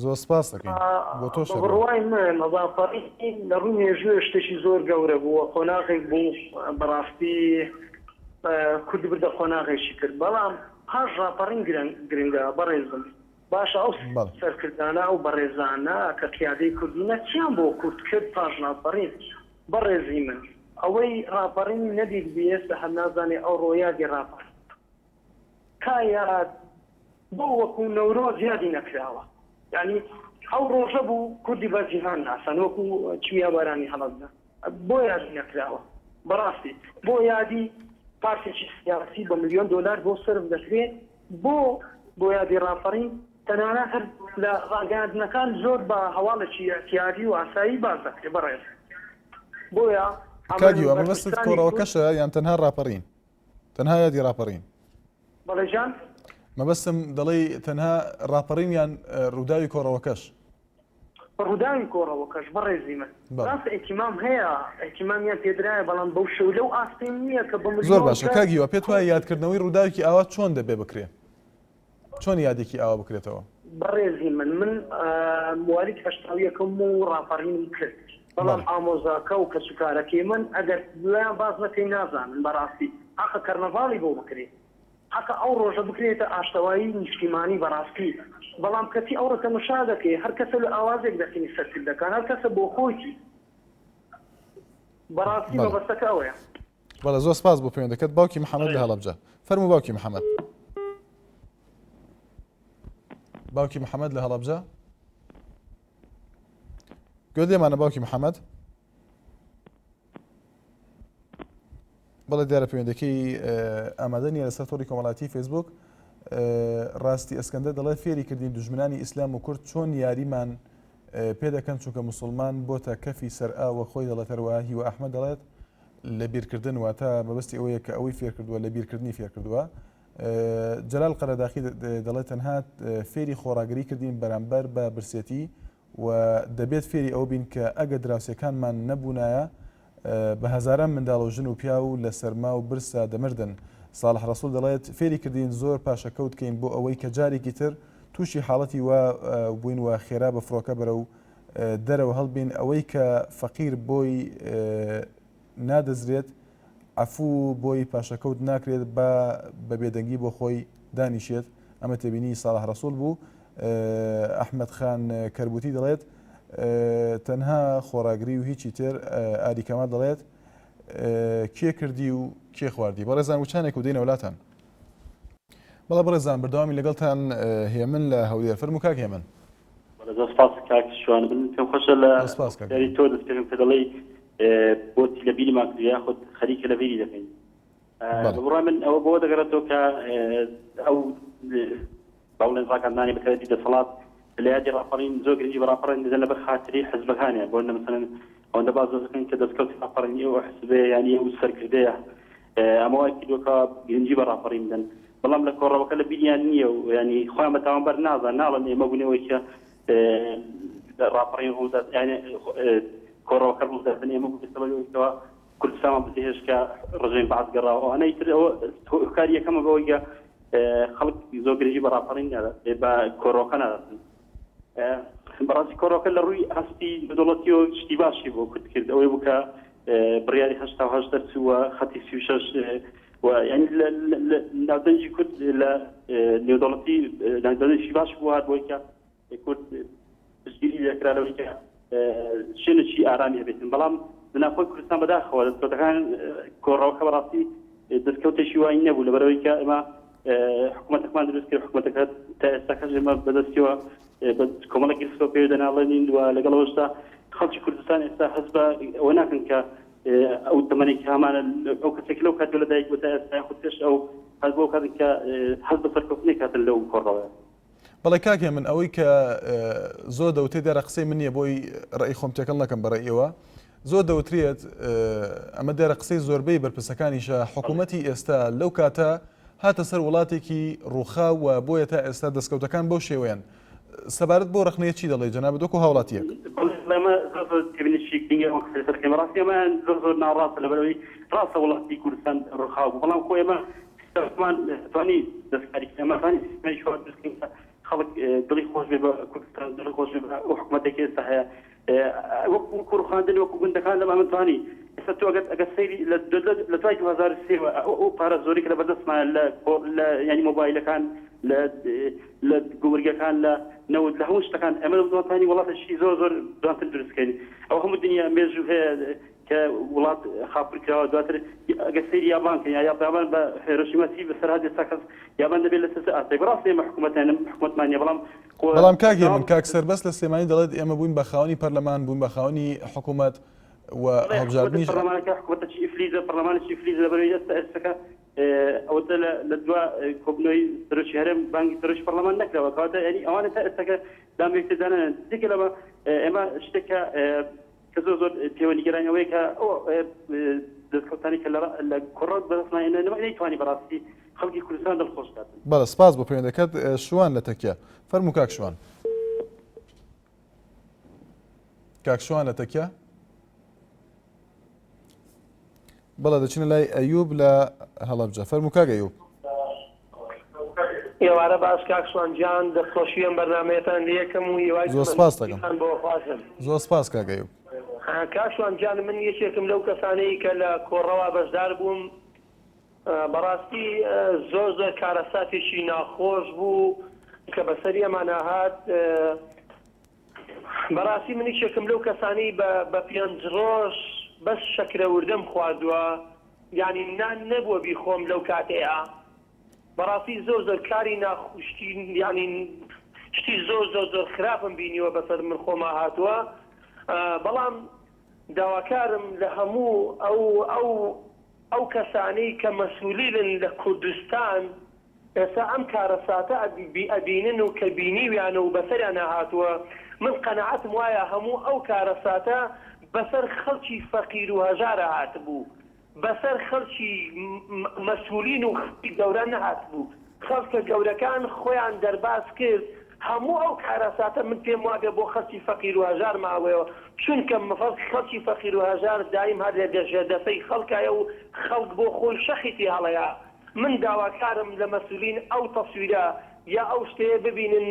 زۆر سپاس دەکەین بۆ تۆش بە بڕوای من ڕاپەڕین لە ڕووی مێژووە شتێکی زۆر گەورە بوو و قۆناغێک بوو بەڕاستی کوردی بردە قۆناغێکی تر بەڵام پاش ڕاپەڕین گرنگە بەڕێزم باشە ئەو سەرکردانە ئەو بەڕێزانە کە قیادەی کوردینە چیان بۆ کورد کرد پاش ڕاپەڕین بەڕێزی من ئەوەی ڕاپەڕینی نەدیتبی ئێستا هەر نازانێ ئەوڕۆ یادی ڕاپەڕین تا یاد بۆ وەکو نەورۆز یادی نەکراوە یانی ئەو ڕۆژە بوو کوردی بە جیهان ناسان وەکو کیمیابارانی هەڵەبجە بۆ یادی نەکراوە بەڕاستی بۆ یادی پارتێکی سیاسی بە ملیۆن دۆلار بۆ سەرف دەکرێ بۆ بۆ یادی ڕاپەڕین تەنانەت هەر لە ڕاگەیاندنەکان زۆر بە هەواڵێکی ئیعتیادی و ئاسایی باس دەکرێ بەڕێز بۆیە کاک هیوا مەبەستت کۆڕەوەکەشە یان تەنها ڕاپەڕین؟ تەنها یادی ڕاپەڕین. بەڵێ جان؟ مەبەستم دەڵێی تەنها ڕاپەڕین یان ڕووداوی کۆڕەوەکەش؟ ڕووداوی کۆڕەوەکەش بەڕێزی من. ڕاستە ئیهتیمام هەیە، ئیهتیمامیان پێدرایە بەڵام بەو شێوە لەو ئاستەی نییە کە بە ملیۆن زۆر باشە کاک هیوا پێت وایە یادکردنەوەی ڕووداوێکی ئاوا چۆن دەبێ بکرێ؟ چۆن یادێکی ئاوا بکرێتەوە؟ بەڕێزی من من موالید هەشتاویەکم و ڕاپەڕینم کرد بەڵام ئامۆزاکە و کەسوکارەکەی من ئەگەر لایان باس نەکەی نازانن بەڕاستی حەقە کەرنەڤاڵی بۆ بکرێ حەقە ئەو ڕۆژە بکرێتە ئاشتەوایی نیشتیمانی بەڕاستی بەڵام کەچی ئەوڕۆ تەمەشا دەکەی هەر کەسە لە ئاوازێک دەکەنی سەرکردەکان هەر کەسە بۆ خۆیتی بەڕاستی مەبەستەکە ئەوەیە. بەڵێ زۆر سپاس بۆ پەیوەندەکەت باوکی محەممەد لە هەڵەبجە فەرموو باوکی محەممەد باوکی محەممەد لە هەڵەبجە گوێ لێمانە باوکی محەممەد بەڵێ دیارە پەیوەندەکەی ئامادە نییە لەسەر تۆڕی کۆمەڵاتی فەیسبوک ڕاستی ئەسکەندەر دەڵێت فێری کردین دژمنانی ئیسلام و کورد چۆن یاریمان پێ دەکەن چونکە موسڵمان بۆتە کەفی سەر ئاو وەک خۆی دەڵێت هەروەها هیوا ئەحمەد دەڵێت لەبیرکردن واتە مەبەستی ئەوەیە کە ئەوەی فێرکردووە لەبیرکردنی فێرکردووە جەلال قەرەداخی دەڵێت تەنها فێری خۆڕاگری کردین بەرامبەر بە برسێتی و دەبێت فێری ئەو بین کە ئەگە دراوسێکانمان نەبوونایە بە هەزاران منداڵ و ژن و پیاو لە سەرما و برسا دەمردن. ساڵح ڕەسوڵ دەڵێت، فێری کردین زۆر پاشەکەوت کەین بۆ ئەوەی کە جارێکی تر تووشی حاڵەتی وا بووین و خێرا بە فڕۆکە بەرەو دەرەوە هەڵبین، ئەوەی کە فەقیر بۆی نادەزرێت عەفوو بۆی پاشەکەوت ناکرێت با بە بێدەنگی بۆ خۆی دانیشێت، ئەمە تێبینی ساڵح ڕەسوڵ بوو. ئەحمەد خان کەربوتی دەڵێت، تەنها خۆڕاگری و هیچی تر، ئاری کەمال دەڵێت، کێ کردی و کێ خواردی؟ بەڕێزان وچانێک و دێینەوە لاتان. بەڵێ بەڕێزان بەردەوامی لەگەڵتان هێمن لە هەولێر فەرموو کاک هێمن. بەڵێ زۆر سپاس کاک شوان من پێم خۆشە لە سپاس کاک یاری تۆ دەست پێ بکەم کە دەڵێی بۆچی لە بیریمان کردووە یاخود خەریکە لە بیری دەکەین بەڵێ. بە بڕوای من ئەوە بۆ دەگەڕێتەوە کە ئەو با بڵێن ڕاگەاندنانی بە تایبەتی دەسەڵات لە یادی ڕاپەڕین زۆر گرنگی بە ڕاپەڕین دەدەن لەبەر خاتری حزبەکانیان بۆ نمونە مەسەلەن ئەوەندە باس لەوە دەکەن کە دەستکەوتی ڕاپەڕینی ئەو حزبەیە یانی ئەو سەرکردەیە ئەمە وای کردووە کە گرنگی بە ڕاپەڕین بدەن بەڵام لە کۆڕەوەکە لە بیریان نییە و ینی خۆیان بە تاوانبار نازان ناڵن ئێمە بوون ئەوەی کە ڕاپەڕین ڕوودات یعنی کۆڕەوەکە ڕووداتن ئێمە بوون سەبەبی ئەوەی کەوا کوردستانمان بجێهێشت کە ڕژێمی بەعس گەڕاوە ئەوانە ئیتر ئەوە هۆکاری یەکەمە بەوەی کە خەڵک زۆر گرنگی بە ڕاپەڕین نادات بە کۆڕۆکە ناداتن بەڕاستی کۆڕۆکە لە ڕووی ئاستی دەوڵەتیەوە شتی باشی بۆ کورد کرد ئەوەی بوو کە بڕیاری 88 دەرچووە خەتی 36 و یعنی ناودەنگی کورد لە نێودەوڵەتی ناودەنگی باش بوو هات بۆی کە کورد پشتگیری لێکرا لەوەی کە شوێنێکی ئارامی هەبێتن بەڵام. لە ناوخۆی کوردستان بەداخەوە دەستکەوتەکان کۆڕەوەکە بەڕاستی دەستکەوتێکی وای نەبوو لەبەرەوەی کە ئێمە حکوومەتەکەمان دروست کرد حکوومەتەکە تا ئێستا کەس ئێمە بەدەستیەوە بە کۆمەڵێک گرفتەوە پێ دەناڵێنین و لەگەڵ ئەوەشدا خەڵکی کوردستان ئێستا هەست بە ئەوە ناکەن کە ئەو تەمەنێک هەمانە ئەو کەسێک لەو کاتەوە لەدایک بوو تا ئێستا یاخود پێش ئەو هەست بەو کاتن کە هەست بە سەرکەوتنێک هاتن لەو کۆڕەوە. بەڵێ کاک هێمن ئەوەی کە زۆر دەوترێت دیارە قسەی من نییە بۆی ڕێی خۆم تێکەڵ نەکەم بە ڕێیەوە زۆر دەوترێت ئەمە دیارە قسەی زۆربەی بەرپرسەکانیشە حکوومەتی ئێستا لەو کاتە هاتە سەر وڵاتێکی ڕووخا و بۆیە تا ئێستا دەستکەوتەکان بەو شێوەیەن سەبارەت بۆ ڕخنەیە چی دەڵێ جەنابت وەکو هاوڵاتیەک؟ ئەمە زۆر زۆر تێبینیی گرنگە ئەو قسەی سەر کەمە ڕاستی ئەمە زۆر زۆر ناڕاستە لەبەرئەوەی ڕاستە وڵاتی کوردستان ڕووخاو بوو بەڵام خۆ ئێمە سیستەمەکەمان توانی دەستکاری کەین ئەمە توانی سیستەمێکی وا دروست کەین کە خەڵک دڵی خۆش بێ بە کوردستان دڵی خۆش بێ بە ئەو حکوومەتێک کە ئێستا هەیە وەکو وەکو ڕوخاندن وەکو گوندەکان لەم ئەمە توانی ئێستا تۆ ئەگەر ئەگەر سەیری لە لە دوای 2003 وە ئەو ئەو پارە زۆری کە لە بەردەستمایە لە لە یانی مۆبایلەکان لە لە گومرگەکان لە نەوت لە هەموو شتەکان ئێمە توانی وڵاتێکی زۆر زۆر جوانتر دروست کەین ئەو هەموو دنیا مێژوو هەیە کە وڵات خاپور کراوە دواتر ئەگەر سەیری یابان کەین یا یابان بە هێرۆشیما چی بەسەر هات ئێستا کەس یابان دەبێت لەسەر چ ئاستێک بەڕاست ئێمە حکوومەتیان حکوومەتمان نییە بەڵام خۆ بەڵام کاک هێمن کاک سەربەست لە سلێمانی دەڵێت ئێمە بووین بە خاوەنی پەرلەمان بووین بە خاوەنی حکوومەت و بەڵێ حکوومەتە هەڵبژاردنیش پەرلەمانەکە حکوومەتەکی ئیفلیجە پەرلەمانێکی ئیفلیجە لەبەرئەوەی ئێستا ئێستاکە ئەوەتە لە لە دوا کۆبوونەوەی سەرۆکی هەرێم بانگی سەرۆکی پەرلەمان نەکراوە کەواتە یانی ئەوانە تا ئێستاکە دام بە یەکتر دانانێن جگە لەمە ئێمە شتێک کە کە زۆر زۆر پێوە نیگەرانی ئەوەیە کە ئەو دەستکەوتانەی کە لە کۆڕەک بەدەستمان هێنا نەیتوانی بەڕاستی خەڵکی کوردستان دڵخۆش کات. بەڵێ سپاس بۆ پەیوەندەکەت شوان لە تەکیە فەرموو کاک شوان. کاک شوان لە تەکیە بەڵێ دەچینە لای ئەیوب لە هەڵەبجە فەرموو کاک ئەیوب. ئێوارە باش کاک شوان گیان دەستخۆشی ئەم بەرنامەیەتان لێکەم و هیوای زۆر سپاس دەکەم تەمەندروستیتان بۆ خوازم. زۆر سپاس کاک ئەیوب. کاک شوان گیان من یەکێکم لەو کەسانەی کە لە کۆڕەوا بەشدار بووم بەڕاستی زۆر زۆر کارەساتێکی ناخۆش بوو کە بەسەر ئێمانا هات بەڕاستی من یەکێکم لەو کەسانەی بە بە پێنج ڕۆژ بەس شەکرە وردەم خواردوە یانی نان نەبوە بیخۆم لەو کاتەیا بەڕاستی زۆر زۆر کاری ناخشتی یانی شتی زۆر زۆر زۆر خراپم بینیوە بەسەر من خۆما هاتوە بەڵام داواکارم لە هەموو ئەو ئەو ئەو کەسانەی کە مەسولیلن لە کوردستان ئێستا ئەم کارەساتە ئەبینن و کە بینیویانە و بەسەریانا هاتووە، من قەناعەتم وایە هەموو ئەو کارەساتە بەسەر خەڵکی فەقیر و هەژارا هاتبوو، بەسەر خەڵکی مەسولین و خەڵکی گەورە نەهاتبوو، خەڵکە گەورەکان خۆیان دەرباز کرد، هەموو ئەو کارەساتە من پێم وابێ بۆ خەڵکی فەقیر و هەژار ماوەیەوە، چونکە خەڵکی فەقیر و هەژار دایم هەر لە ژێردەسەی خەڵکایە و خەڵک بۆ خۆی شەقی تێ هەڵەیە. من داواکارم لە مەسولین ئەو تەسویرە یا ئەو شتەیە ببینن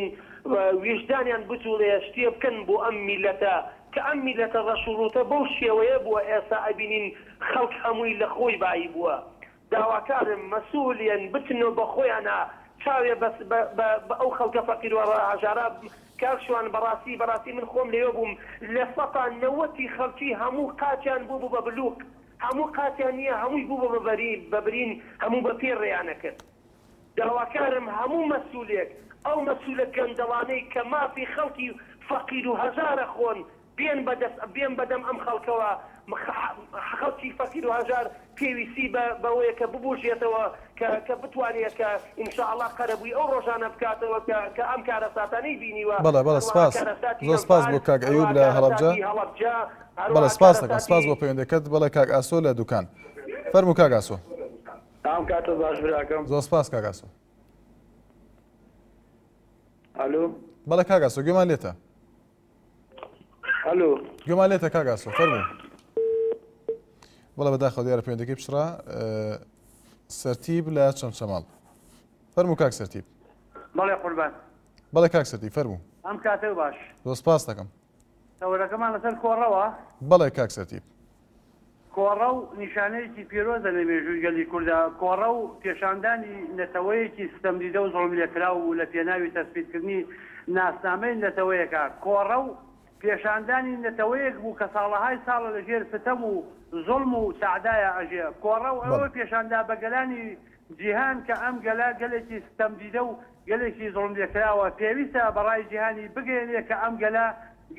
ویژدانیان بجوڵێ شتێ بکەن بۆ ئەم میلەتە کە ئەم میلەتە ڕەش و ڕوتە بەو شێوەیە بووە ئێستا ئەبینین خەڵک هەمووی لە خۆی بایی بووە داواکارم مەسولیەن بچنۆ بە خۆیانا چاوێ بەس بە بە ئەو خەڵکە فەقیر و هەژارە کاک شوان بەڕاستی بەڕاستی من خۆم لەوێ بووم لە سەتا نەوەتی خەڵکی هەموو قاچیان بووبوو بە بلوک هەموو قاچیان نیە هەمووی بووبە بە بەری بە برین هەموو بە پێ ڕێیان ئەکرد داواکارم هەموو مەسولێک ئەو مەسولە گەندەڵانەی کە مافی خەڵکی فەقیر و هەژار ئەخۆن بێن بە دەست بێن بە دەم ئەم خەڵکەوە خەڵکی فەقیر و هەژار پێویستی بە بەوەیە کە ببوژێتەوە کە کە بتوانێ کە ان شاء اللە قەرەبووی ئەو ڕۆژانە بکاتەوە کە کە ئەم کارەساتانەی بینیوە بەڵێ بەڵێ هەروەها سپاس کارەساتی زۆر سپاس ئەنفال بۆ کاک ئەیوب هەروەها لە هەڵەبجە کارەساتی هەڵەبجە بەڵێ هەروەها سپاس دەکەم سپاس کارەساتی بۆ پەیوەندەکەت بەڵێ کاک ئاسۆ لە دوکان فەرموو کاک ئاسۆ. ئەم کاتە باش براکەم. زۆر سپاس کاک ئاسۆ. ئەلۆ. بەڵێ کاک ئاسۆ گوێمان لێتە. ئەلۆ. گوێمان لێتە کاک ئاسۆ فەرموو. بەڵێ بەداخەوە دیارە پەیوەندەکەی پچڕا سەرتیب لە چەمچەماڵ فەرموو کاک سەرتیب. بەڵێ قوربان. بەڵێ کاک سەرتیب فەرموو. ئەم کاتە باش. زۆر سپاس دەکەم. تەوەرەکەمان لەسەر کۆڕەوە؟ بەڵێ کاک سەرتیپ. کۆڕەو نیشانەیەکی پیرۆزە لە مێژووی گەلی کوردا، کۆڕەو پێشاندانی نەتەوەیەکی ستەمدیدە و زوڵملێکراو و لە پێناوی تەسبیتکردنی ناسنامەی نەتەوەیەکە، کۆڕەو. پێشاندانی نەتەوەیەک بوو کە ساڵەهای ساڵە لە ژێر ستەم و زوڵم و تەعدایا ئەژێ. کۆڕەو ئەوەی پێشاندا بە گەلانی جیهان کە ئەم گەلە گەلێکی ستەمدیدە و گەلێکی زوڵملێکراوە، پێویستە بە ڕای جیهانی بگەیەنێ کە ئەم گەلە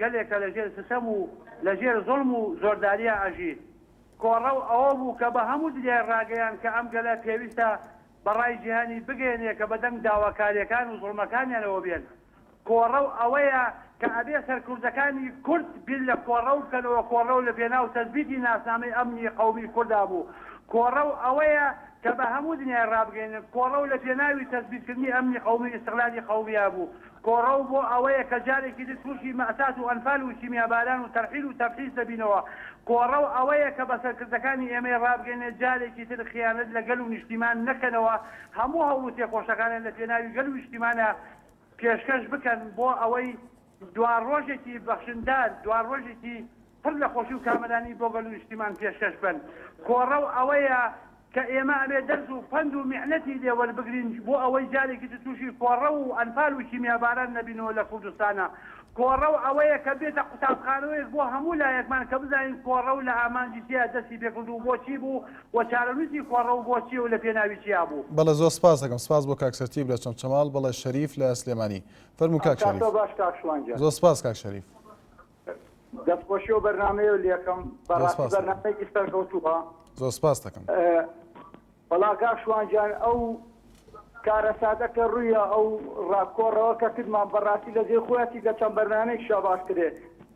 گەلێکە لە ژێر ستەم و لە ژێر زوڵم و زۆرداریا ئەژی. کۆڕەو ئەوە بوو کە بە هەموو دنیای ڕاگەیاند کە ئەم گەلە پێویستە بە ڕای جیهانی بگەیەنێ کە بە دەنگ داواکاریەکان و زوڵمەکانیانەوە بێن. کۆڕەو ئەوەیە کە ئەبێ سەرکردەکانی کورد بیر لە کۆڕەو بکەنەوە، کۆڕەو لە پێناو تەسبیتی ناسنامەی ئەمنی قەومی کوردا بوو، کۆڕەو ئەوەیە کە بە هەموو دنیای ڕابگەینن کۆڕەو لە پێناوی تەسبیتکردنی ئەمنی قەومی ئیستقلالی قەومیا بوو، کۆڕەو بۆ ئەوەیە کە جارێکی تر تووشی مەئسات و ئەنفال و کیمیاباران و تەرحیل و تەفحیس نەبینەوە، کۆڕەو ئەوەیە کە بە سەرکردەکانی ئێمەی ڕابگەینێ جارێکی تر خیانەت لە گەل و نیشتیمان نەکەنەوە، هەموو هەوڵ و تێکۆشەکانیان لە پێناوی گەل و نیشتیمانا پێشکەش بکەن بۆ ئەوەی دواڕۆژێکی بەخشندار، دواڕۆژێکی پڕ لە خۆشی و کامەرانی بۆ گەل و نیشتیمان پێشکەش بکەن. کۆڕەو ئەوەیە کە ئێمە ئەبێ دەرس و پەند و میعنەتی لێ وەربگرین بۆ ئەوەی جارێکی تر تووشی کۆڕەو و ئەنفال و کیمیاباران نەبینەوە لە کوردستانا. کۆڕەو ئەوەیە کە بێتە قوتابخانەوەیەک بۆ هەموو لایەکمان کە بزانین کۆڕەو لە ئامانجی چیا دەستی پێکرد و بۆچی بوو و چارەنووسی کۆڕەو بۆ چیە و لە پێناوی چیا بوو. بەڵێ زۆر سپاس دەکەم سپاس بۆ کاک سەرتیپ لە چەمچەماڵ بەڵێ شەریف لە سلێمانی فەرموو کاک شەریف. کاتۆ باش کاک شوان گیان. زۆر سپاس کاک شەریف. دەست خۆشی ئەو بەرنامەیەو لێکەم زۆر بەڕاستی سپاس دەکەم. بەرنامەیەکی سەرکەوتووە. زۆر سپاس دەکەم. وەڵا کاک شوان گیان ئەو کارەساتە کە ڕوویا ئەو ڕا کۆڕەوە کە کردمان بەڕاستی لە جێی خۆیەتی لە چەند بەرنامەیەکیشا باس کرێ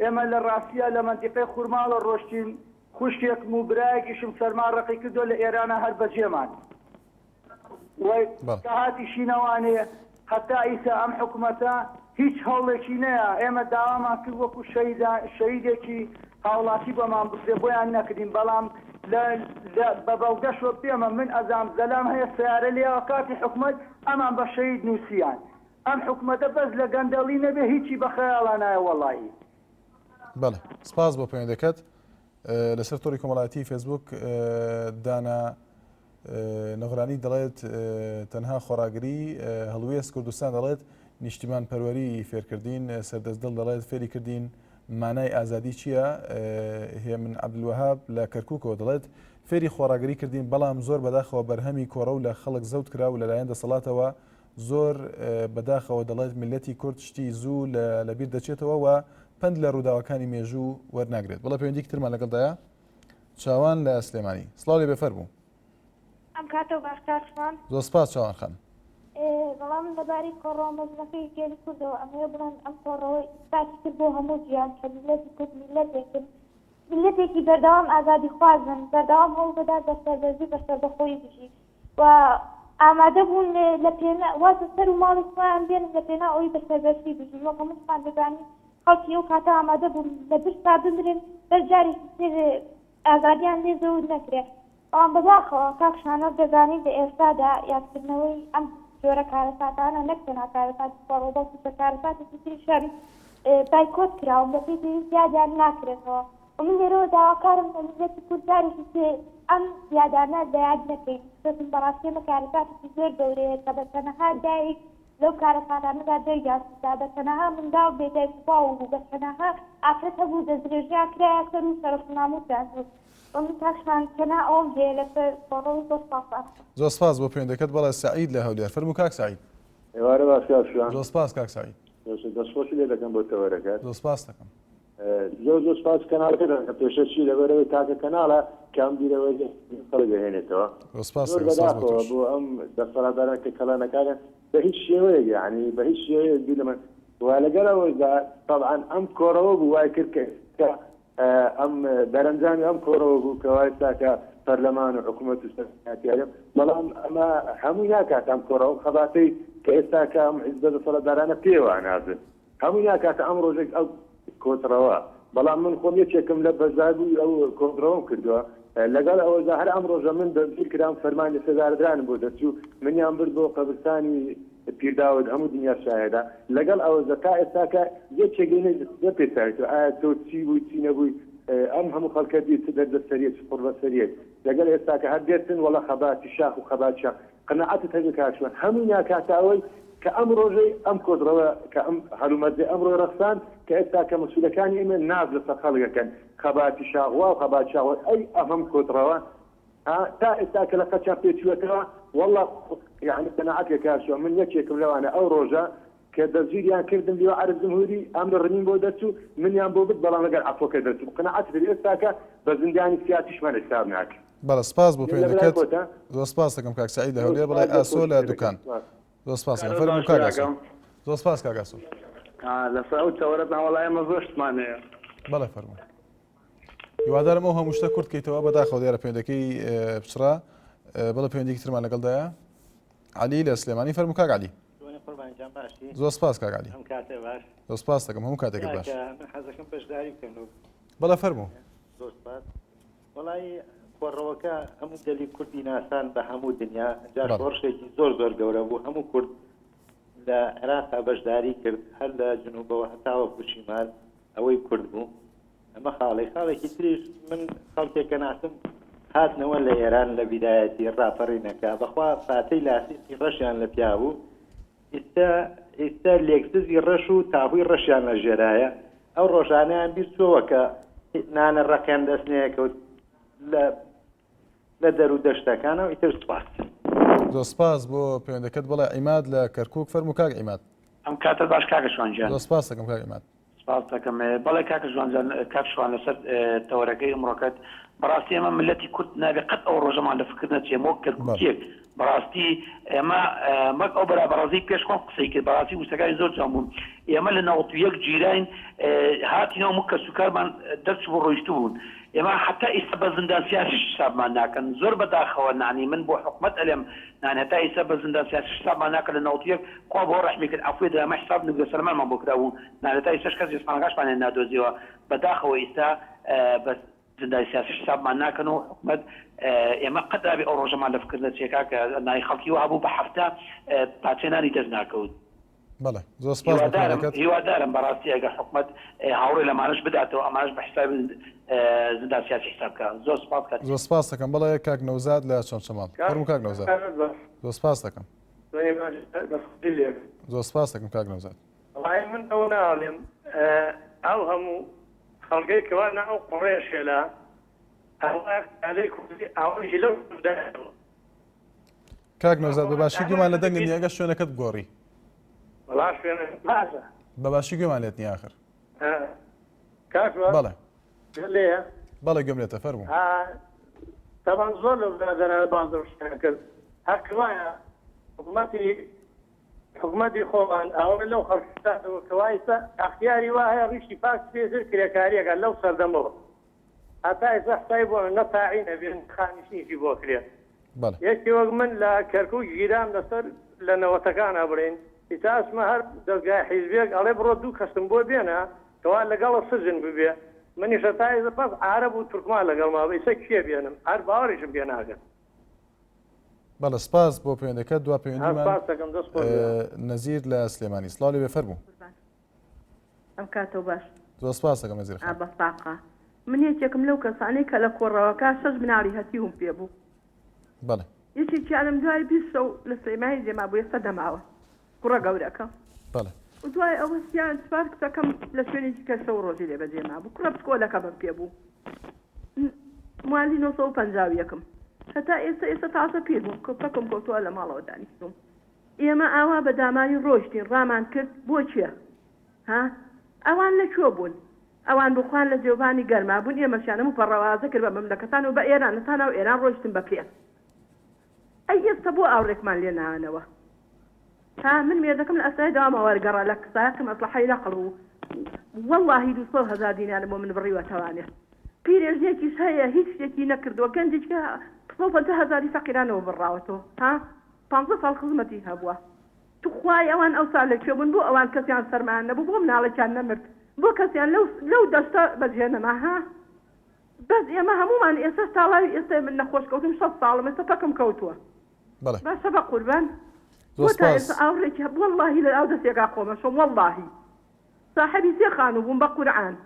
ئێمە لە ڕاستیا لە مەنتیقەی خورماڵە ڕۆشتین خوشکێکم و برایەکیشم سەرما ڕەقی کردوە لە ئێرانا هەر بەجێمان و کە هاتیشینەوانێ هەتا ئیسا ئەم حکومەتە هیچ هەوڵێکی نەیا ئێمە داوامان کرد وەکو شەهیدا شەهیدێکی هاوڵاتی بۆمان بکرێ بۆیان نەکردین بەڵام لە لە بە بەڵگەشەوە پێمە من ئەزام زەلام هەیە سەیارە لێیاوە کاتی حکومەت ئەمان بە شەهید نوسیان ئەم حکومەتە بەس لە گەندەڵی نەبێ هیچی بە خەیاڵا نایە وەڵاهی. بەڵێ سپاس بۆ پەیوەندەکەت لەسەر تۆڕی کۆمەڵایەتی فێسبوک دانا نەغرانی دەڵێت تەنها خۆڕاگری هەڵوێست کوردستان دەڵێت نیشتیمان پەروەری فێرکردین سەردەست دڵ دەڵێت فێری کردین مانای ئازادی چییە هێمن عەبدولوەهاب لە کەرکووکەوە دەڵێت فێری خۆڕاگری کردین بەڵام زۆر بەداخەوە بەرهەمی کۆڕە و لە خەڵک زەوت کرا و لەلایەن دەسەڵاتەوە زۆر بەداخەوە دەڵێت میللەتی کورد شتی زوو لەبیر دەچێتەوە و پەند لە ڕووداوەکانی مێژوو وەرناگرێت. بەڵێ پەیوەندیکی ترمان لەگەڵدایە چاوان لە سلێمانی. سڵاو لێ بێ فەرموو. ئەم کاتەو باش کاک شوان. زۆر سپاس چاوان خان. بەڵام من لەبارەی کۆڕەوە مەزنەکەی گەلی کوردەوە ئەمەوێ بڵێم ئەم کۆڕەوە ئیسپاتی کرد بۆ هەموو جیهان کە میللەتی کورد میللەتێکن میللەتێکی بەردەوام ئازادیخوازن بەردەوام هەوڵ دەدات بە سەربەرزی و بە سەربەخۆیی بژی و ئامادە بوون لە پێنا واز لە سەر و ماڵی خۆیان بێنن لە پێناو ئەوەی بە سەربەرزی بژین وەک هەمووشمان دەزانین خەڵکی ئەو کاتە ئامادە بوون لە برسا بمرن بەس جارێکی تر ئازادیان لێ زەوت نەکرێ بەڵام بەداخەوە کاک شانۆ دەزانین لە ئێستادا یادکردنەوەی ئەم جۆرە کارەساتانە نەک تەنها کارەساتی خۆڕەوە بەڵکو چەند کارەساتێکی تریش هەن بایکۆت کراون بەپێی پێویست یادیان ناکرێتەوە و من لێرەوە داواکارم لە میللەتی کورد جارێکی تر ئەم یادانە لە یاد نەکەین چونکە بەڕاستی ئەمە کارەساتێکی زۆر گەورەیە کە بە چەنەها دایک لەو کارەساتانەدا دەنگیان سوتا، بە چەنەها منداڵ بێ دایک و باوک بوو، بە چەنەها ئافرەت هەبوو دەستدرێژیان کرایە سەر و شەرەف و ناموسیان سوت. و من کاک شوان تەنها ئەوەم هەیە لەسەر کۆڕەو زۆر سوپاستان ئەکەم. زۆر سپاس بۆ پەیوەندەکەت بەڵێ سەعید لە هەولێر فەرموو کاک سەعید. ئێوارە باش کاک شوان. زۆر سپاس کاک سەعید. دەستخۆشی لێ دەکەم بۆ تەوەرەکەت. زۆر سپاست دەکەم. زۆر زۆر سپاس کەناڵەکە دەکەم پێشەکی لەبەرئەوەی تاکە کەناڵە کە ئەم بیرەوەریە خەڵک دەهێنێتەوە زۆر سپاس زۆر دەکەم سپاس بۆ بەداخەوە تۆش. بۆ ئەم دەسەڵاتداران کە کەڵانەکانیان بە هیچ شێوەیەک یانی بە هیچ شێوەیەک بیر لەمە و لەگەڵ ئەوەشدا تەبعەن ئەم کۆڕەوە بوو وای کرد کە ئێستا ئەم دەرەنجامی ئەم کۆڕەوە بوو کە وا ئێستا کە پەرلەمان و حکوومەت و سەرۆکایەتی هەرێم بەڵام ئەمە هەمووی ناکات ئەم کۆڕەوە ئەم خەباتەی کە ئێستا کە ئەم حیزبە دەسەڵاتدارانە پێوە نازن هەمووی ناکاتە ئەم ڕۆژێک ئەو کۆتڕەوە بەڵام من خۆم یەکێکم لە بەشداربووی ئەو کۆنگرەوەم کردووە لەگەڵ ئەوەشدا هەر ئەم ڕۆژە من دەستگیر کرام فەرمانی سێدارەدرانم بۆ دەرچوو منیان برد بۆ قەبرستانی پیرداود هەموو دنیا شاهێدە لەگەڵ ئەوەشدا تا ئێستاکە یەکێک لێ نەپرساویتەوە ئایا تۆ چی بووی چی نەبووی ئەم هەموو خەڵکە دی چ دەردەسەریە چ قوڕبەسەریەک لەگەڵ ئێستاکە هەر دێتن وەڵا خەباتی شاخ و خەباتی شاخ قەناعەتت هەبێ کاک شوان هەمووی ناکاتە ئەوەی. کە ئەم ڕۆژەی ئەم کۆدڕەوە کە ئەم هەلومەرجەی ئەمڕۆی ڕەخساند کە ئێستا کە مەسولەکانی ئێمە ناز لەسەر خەڵک ئەکەن خەباتی شاخ وا و خەباتی شاخ وا ئەی ئەم کۆدڕەوە ها تا ئێستا کە لە قەچیان پێچووەتەوە واللە یەعنی قەناعەت کە کاک شوان من یەکێکم لەوانە ئەو ڕۆژە کە دەستگیریان کردم لیوا عەرەب جمهوری ئەمر ڕنیم بۆ دەرچوو منیان بۆ برد بەڵام لەگەر عەفوەکە دەرچووم قەناعەت کرد ئێستاکە بە زیندانی سیاسیشمان حیساب ناکەن. بەڵێ سپاس بۆ لە برای پەیوەندەکەت خۆتە زۆر سپاس دەکەم کاک سەعید لە زۆر هەولێر بەڵێ سپاس بۆ ئاسۆ لە خۆشی دوکان دەکەم سپاس. زۆر سپاس دەکەم کارت فەرموو باش کاک ئاسۆ براکەم. زۆر سپاس کاک ئاسۆ. ئا لەسەر ئەو تەوەرەتان وەڵا ئێمە زۆر شتمان هەیە. بەڵێ فەرموو. هیوادارم ئەو هەموو شتە کورت کەیتەوە بەداخەوە دیارە پەیوەندەکەی پچڕا بەڵێ پەیوەندیکی ترمان لەگەڵدایە عەلی لە سلێمانی فەرموو کاک عەلی. چۆنی قوربان گیان باشی؟ زۆر سپاس کاک عەلی. هەم کاتێ باش. زۆر سپاس دەکەم هەموو کاتێکت باش. کاکە من حەزەکەم بەشداری بکەم لەو. بەڵێ فەرموو. زۆر سپاس. وەڵایی کۆڕەوەکە هەموو گەلی کوردی ناسان بە هەموو دنیا جا شۆڕشێکی زۆر زۆر گەورە بوو هەموو کورد لە عێراقا بەشداری کرد هەر لە جنوبەوە هەتاوەکو شیمال ئەوەی کورد بوو ئەمە خاڵێک خاڵێکی تریش من خەڵکێک کە ناسم هاتنەوە لە ئێران لە بیدایەتی ڕاپەڕینەکە بەخوا پاتەی لاسیقی ڕەشیان لە پیا بوو ئیستا ئیستا لێکسزی ڕەش و تاهوی ڕەشیان لە ژێرایە ئەو ڕۆژانەیان بیر چۆوە کە نانە ڕەقیان دەست نەیەکەوت لە لە دەر و دەشتەکانەوە ئیتر سوپاس. زۆر سپاس بۆ پەیوەندەکەت بەڵێ عیماد لە کەرکوک فەرموو کاک عیماد. ئەم کاتەت باش کاکە شوان گیان. زۆر سپاست دەکەم کاک عیماد. سپاست دەکەم بەڵێ کاکە شوان جان کاک شوان لەسەر تەوەرەکەی ئەمڕۆکەت بەڕاستی ئێمە ملەتی کورد نابێ قەت ئەو ڕۆژەمان لە فکر نەچێ وەک کەرکوکیەک بەڕاستی ئێمە وەک ئەو برا بەڕێزەی پێش خۆم قسەی کرد بەڕاستی وشەکانی زۆر جوان بوون ئێمە لە 91 گیراین هاتینەوە هەموو کەسوکارمان دەرچبوو ڕۆیشتبوون ئێمە حتا ئیستا بە زیندان سیاسیش حسابمان ناکەن زۆر بەداخەوە نانی من بۆ حکومەت ئەلێم نان هەتا ئیستا بە زیندان سیاسیش حسابمان ناکەن لە 91 خوا بۆ ڕەحمی کرد عەفوێ درا ئێمە حساب نوگرە سەلمانمان بۆ کرابوو نان هەتا ئیستاش کەس جێسخانەکاشمان لێ نادۆزیەوە بەداخەوە ئیستا بە زیندانی سیاسیش حسابمان ناکەن و حکومەت ئێمە قەت نابێ ئەو ڕۆژەمان لە فکر نەچێ کاکە نانی خەڵکی وا هەبوو بە هەفتە پارچەی نانی دەست ناکەوت. بەڵێ زۆر سپاس بۆ هیوادارم پەیامەکەت. هیوادارم بەڕاستی ئەگەر حکومەت هاوڕێ لەمانەش بداتەوە ئەمانەش بە حسابی زیندان سیاسی حساب بکا زۆر سپاس کاک. زۆر سپاس دەکەم بەڵێ کاک نەوزاد لە چەمچەماڵ فەرموو کاک نەوزاد زۆر سپاس دەکەم. زۆر سپاس دەکەم کاک نەوزاد. وەڵایی من ئەوە ناڵێم ئەو هەموو خەڵکەی کەوا نا ئەو قوڕەیە شێلا ئەوە قیادەی کوردی ئاوەژی لەو دایەوە. کاک نەوزاد بە باشی گوێمان لە دەنگت نییە ئەگەر شوێنەکەت بگۆڕی. وەڵا شوێنەکە باشە. بە باشی گوێمان لێت نییە ئاخر. کاک شوان بەڵێ. گوێت لێیە؟ بەڵێ گوێم لێتە فەرموو. تەبعەن زۆر لەو برادەرانە باس لەو شتانە کرد هەق وایە حکومەتی حکومەتی خۆمان ئاوڕ لەو خەڵکە بداتەوە کەوا ئیستا ئەختیاری وا هەیە ڕیشی پاک پێتر کرێکاریەکە لەو سەردەمەوە هەتا ئیستا حسابی بۆ نە تاعین ئەبێ نە خانشینیشی بۆ کرێ بەڵێ. یەکی وەک من لە کەرکوک گیرام لەسەر لە نەوەتەکانا بڵێین ئیستا ئەچمە هەر دەزگای حیزبێک ئەڵێ بڕۆ دوو کەسم بۆ بێنە کەوا لەگەڵە سجن ببێ منیش هەتا ئیستا بەس عارەب و تورکمان لەگەڵما بێ ئیستا کێ بێنم هەر باوەڕیشم پێ ناکەن. بەڵێ سپاس بۆ پەیوەندەکەت دوا پەیوەندیمان سپاس دەکەم دەست خۆش بێ. نەزیر لە سلێمانی سڵاو لێ بێ فەرموو. ئەم کاتەو باش. زۆر سپاس دەکەم نەزیر خان. بە ساقە من یەکێکم لەو کەسانەی کە لە کۆڕەوەکە شەش مناڵی هەتیوم پێ بوو. بەڵێ. یەکێکیانم دوای 20 شەو لە سلێمانی جێمابوو ئێستا دەماوە کوڕە گەورەکە. بەڵێ. و دوای ئەوە سیان چوار کچەکەم لە شوێنێکی کە شەو ڕۆژی لێ بەجێ مابوو کوڕە بچکۆلەکەمم پێ بوو موالی 951 م هەتا ئێستا ئێستا تازە پیر بووم کە پەکم کەوتووە لە ماڵەوە دانیشتووم ئێمە ئاوا بە دامانی ڕۆیشتین ڕامان کرد بۆ کێ ها ئەوان لە کوێ بوون ئەوان بۆ خۆیان لە جێوبانی گەرما بوون ئێمەشیان هەموو پەڕەوازە کرد بە مەملەکەتان و بە ئێران هەتا ناو ئێران ڕۆیشتن بە پێ ئەی ئێستا بۆ ئاوڕێکمان لێ نانەوە ها من مێردەکەم لە ئەسرای دەوامە وەرگەڕا لە سایەقی مەسڵەحەی نەقڵ بوو وەڵاهی 200 هەزار دینارم بۆ من بڕیوە تەوانێ پیرێژنێکیش هەیە هیچ شتێکی نەکردووە گەنجێکی 150 هەزاری فەقیرانەوە بڕاوەتەوە ها پانزە ساڵ خزمەتی هەبووە توخوای ئەوان ئەوسا لە کوێ بوون بۆ ئەوان کەسیان سەرمایان نەبوو بۆ مناڵێکیان نەمرد بۆ کەسیان لەو لەو دەشتە بەجێ نەما ها بەس ئێمە هەموومان ئێستا تاڵاوی ئێستا من نەخۆش کەوتم شەست ساڵم ئێستا پەکم کەوتووە بەڵێ باشە بەقوربان زۆر بۆ تا سپاس. ئێستا ئاوڕێکی هەب وەڵڵاهی لە ئاو دەستێکا خۆمەشۆم وەڵڵاهی ساحێبی سێ خانوو بووم بە قورعان.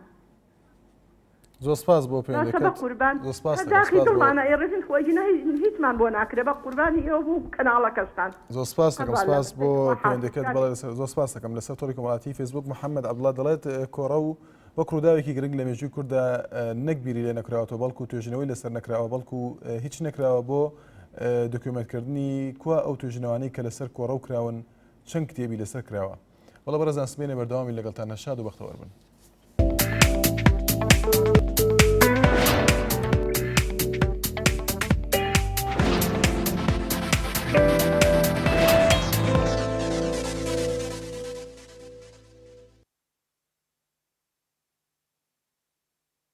زۆر سپاس بۆ باشە بە پەیوەندیەکەت قوربان زۆر سپاس هەر دەکەم داخی سپاس بۆ دڵمانە ئێڕێژن خۆ ئەگینا هیچمان بۆ ناکرێ بە قوربانی ئێوە بوو کەناڵەکەشتان. زۆر سپاس دەکەم هەر وا لە سپاس بۆ خوا حافظ پەیوەندیەکەت کاک بەڵێ لەسەر زۆر سپاس دەکەم لەسەر تۆڕی کۆمەڵایەتی فەیسبوک محەممەد عەبدوڵا دەڵێت کۆڕە و وەک ڕووداوێکی گرنگ لە مێژووی کورددا نەک بیری لێ نەکراوەتەوە بەڵکو توێژینەوەی لەسەر نەکراوە بەڵکو هیچ نەکراوە بۆ دۆکیومێنتکردنی کوا ئەو توێژینەوانەی کە لەسەر کۆڕەو کراون چەند کتێبی لەسەر کراوە بەڵێ بەڕێزان سبەینێ بەردەوامی لەگەڵتان هەر شاد و بەختەوەر بن.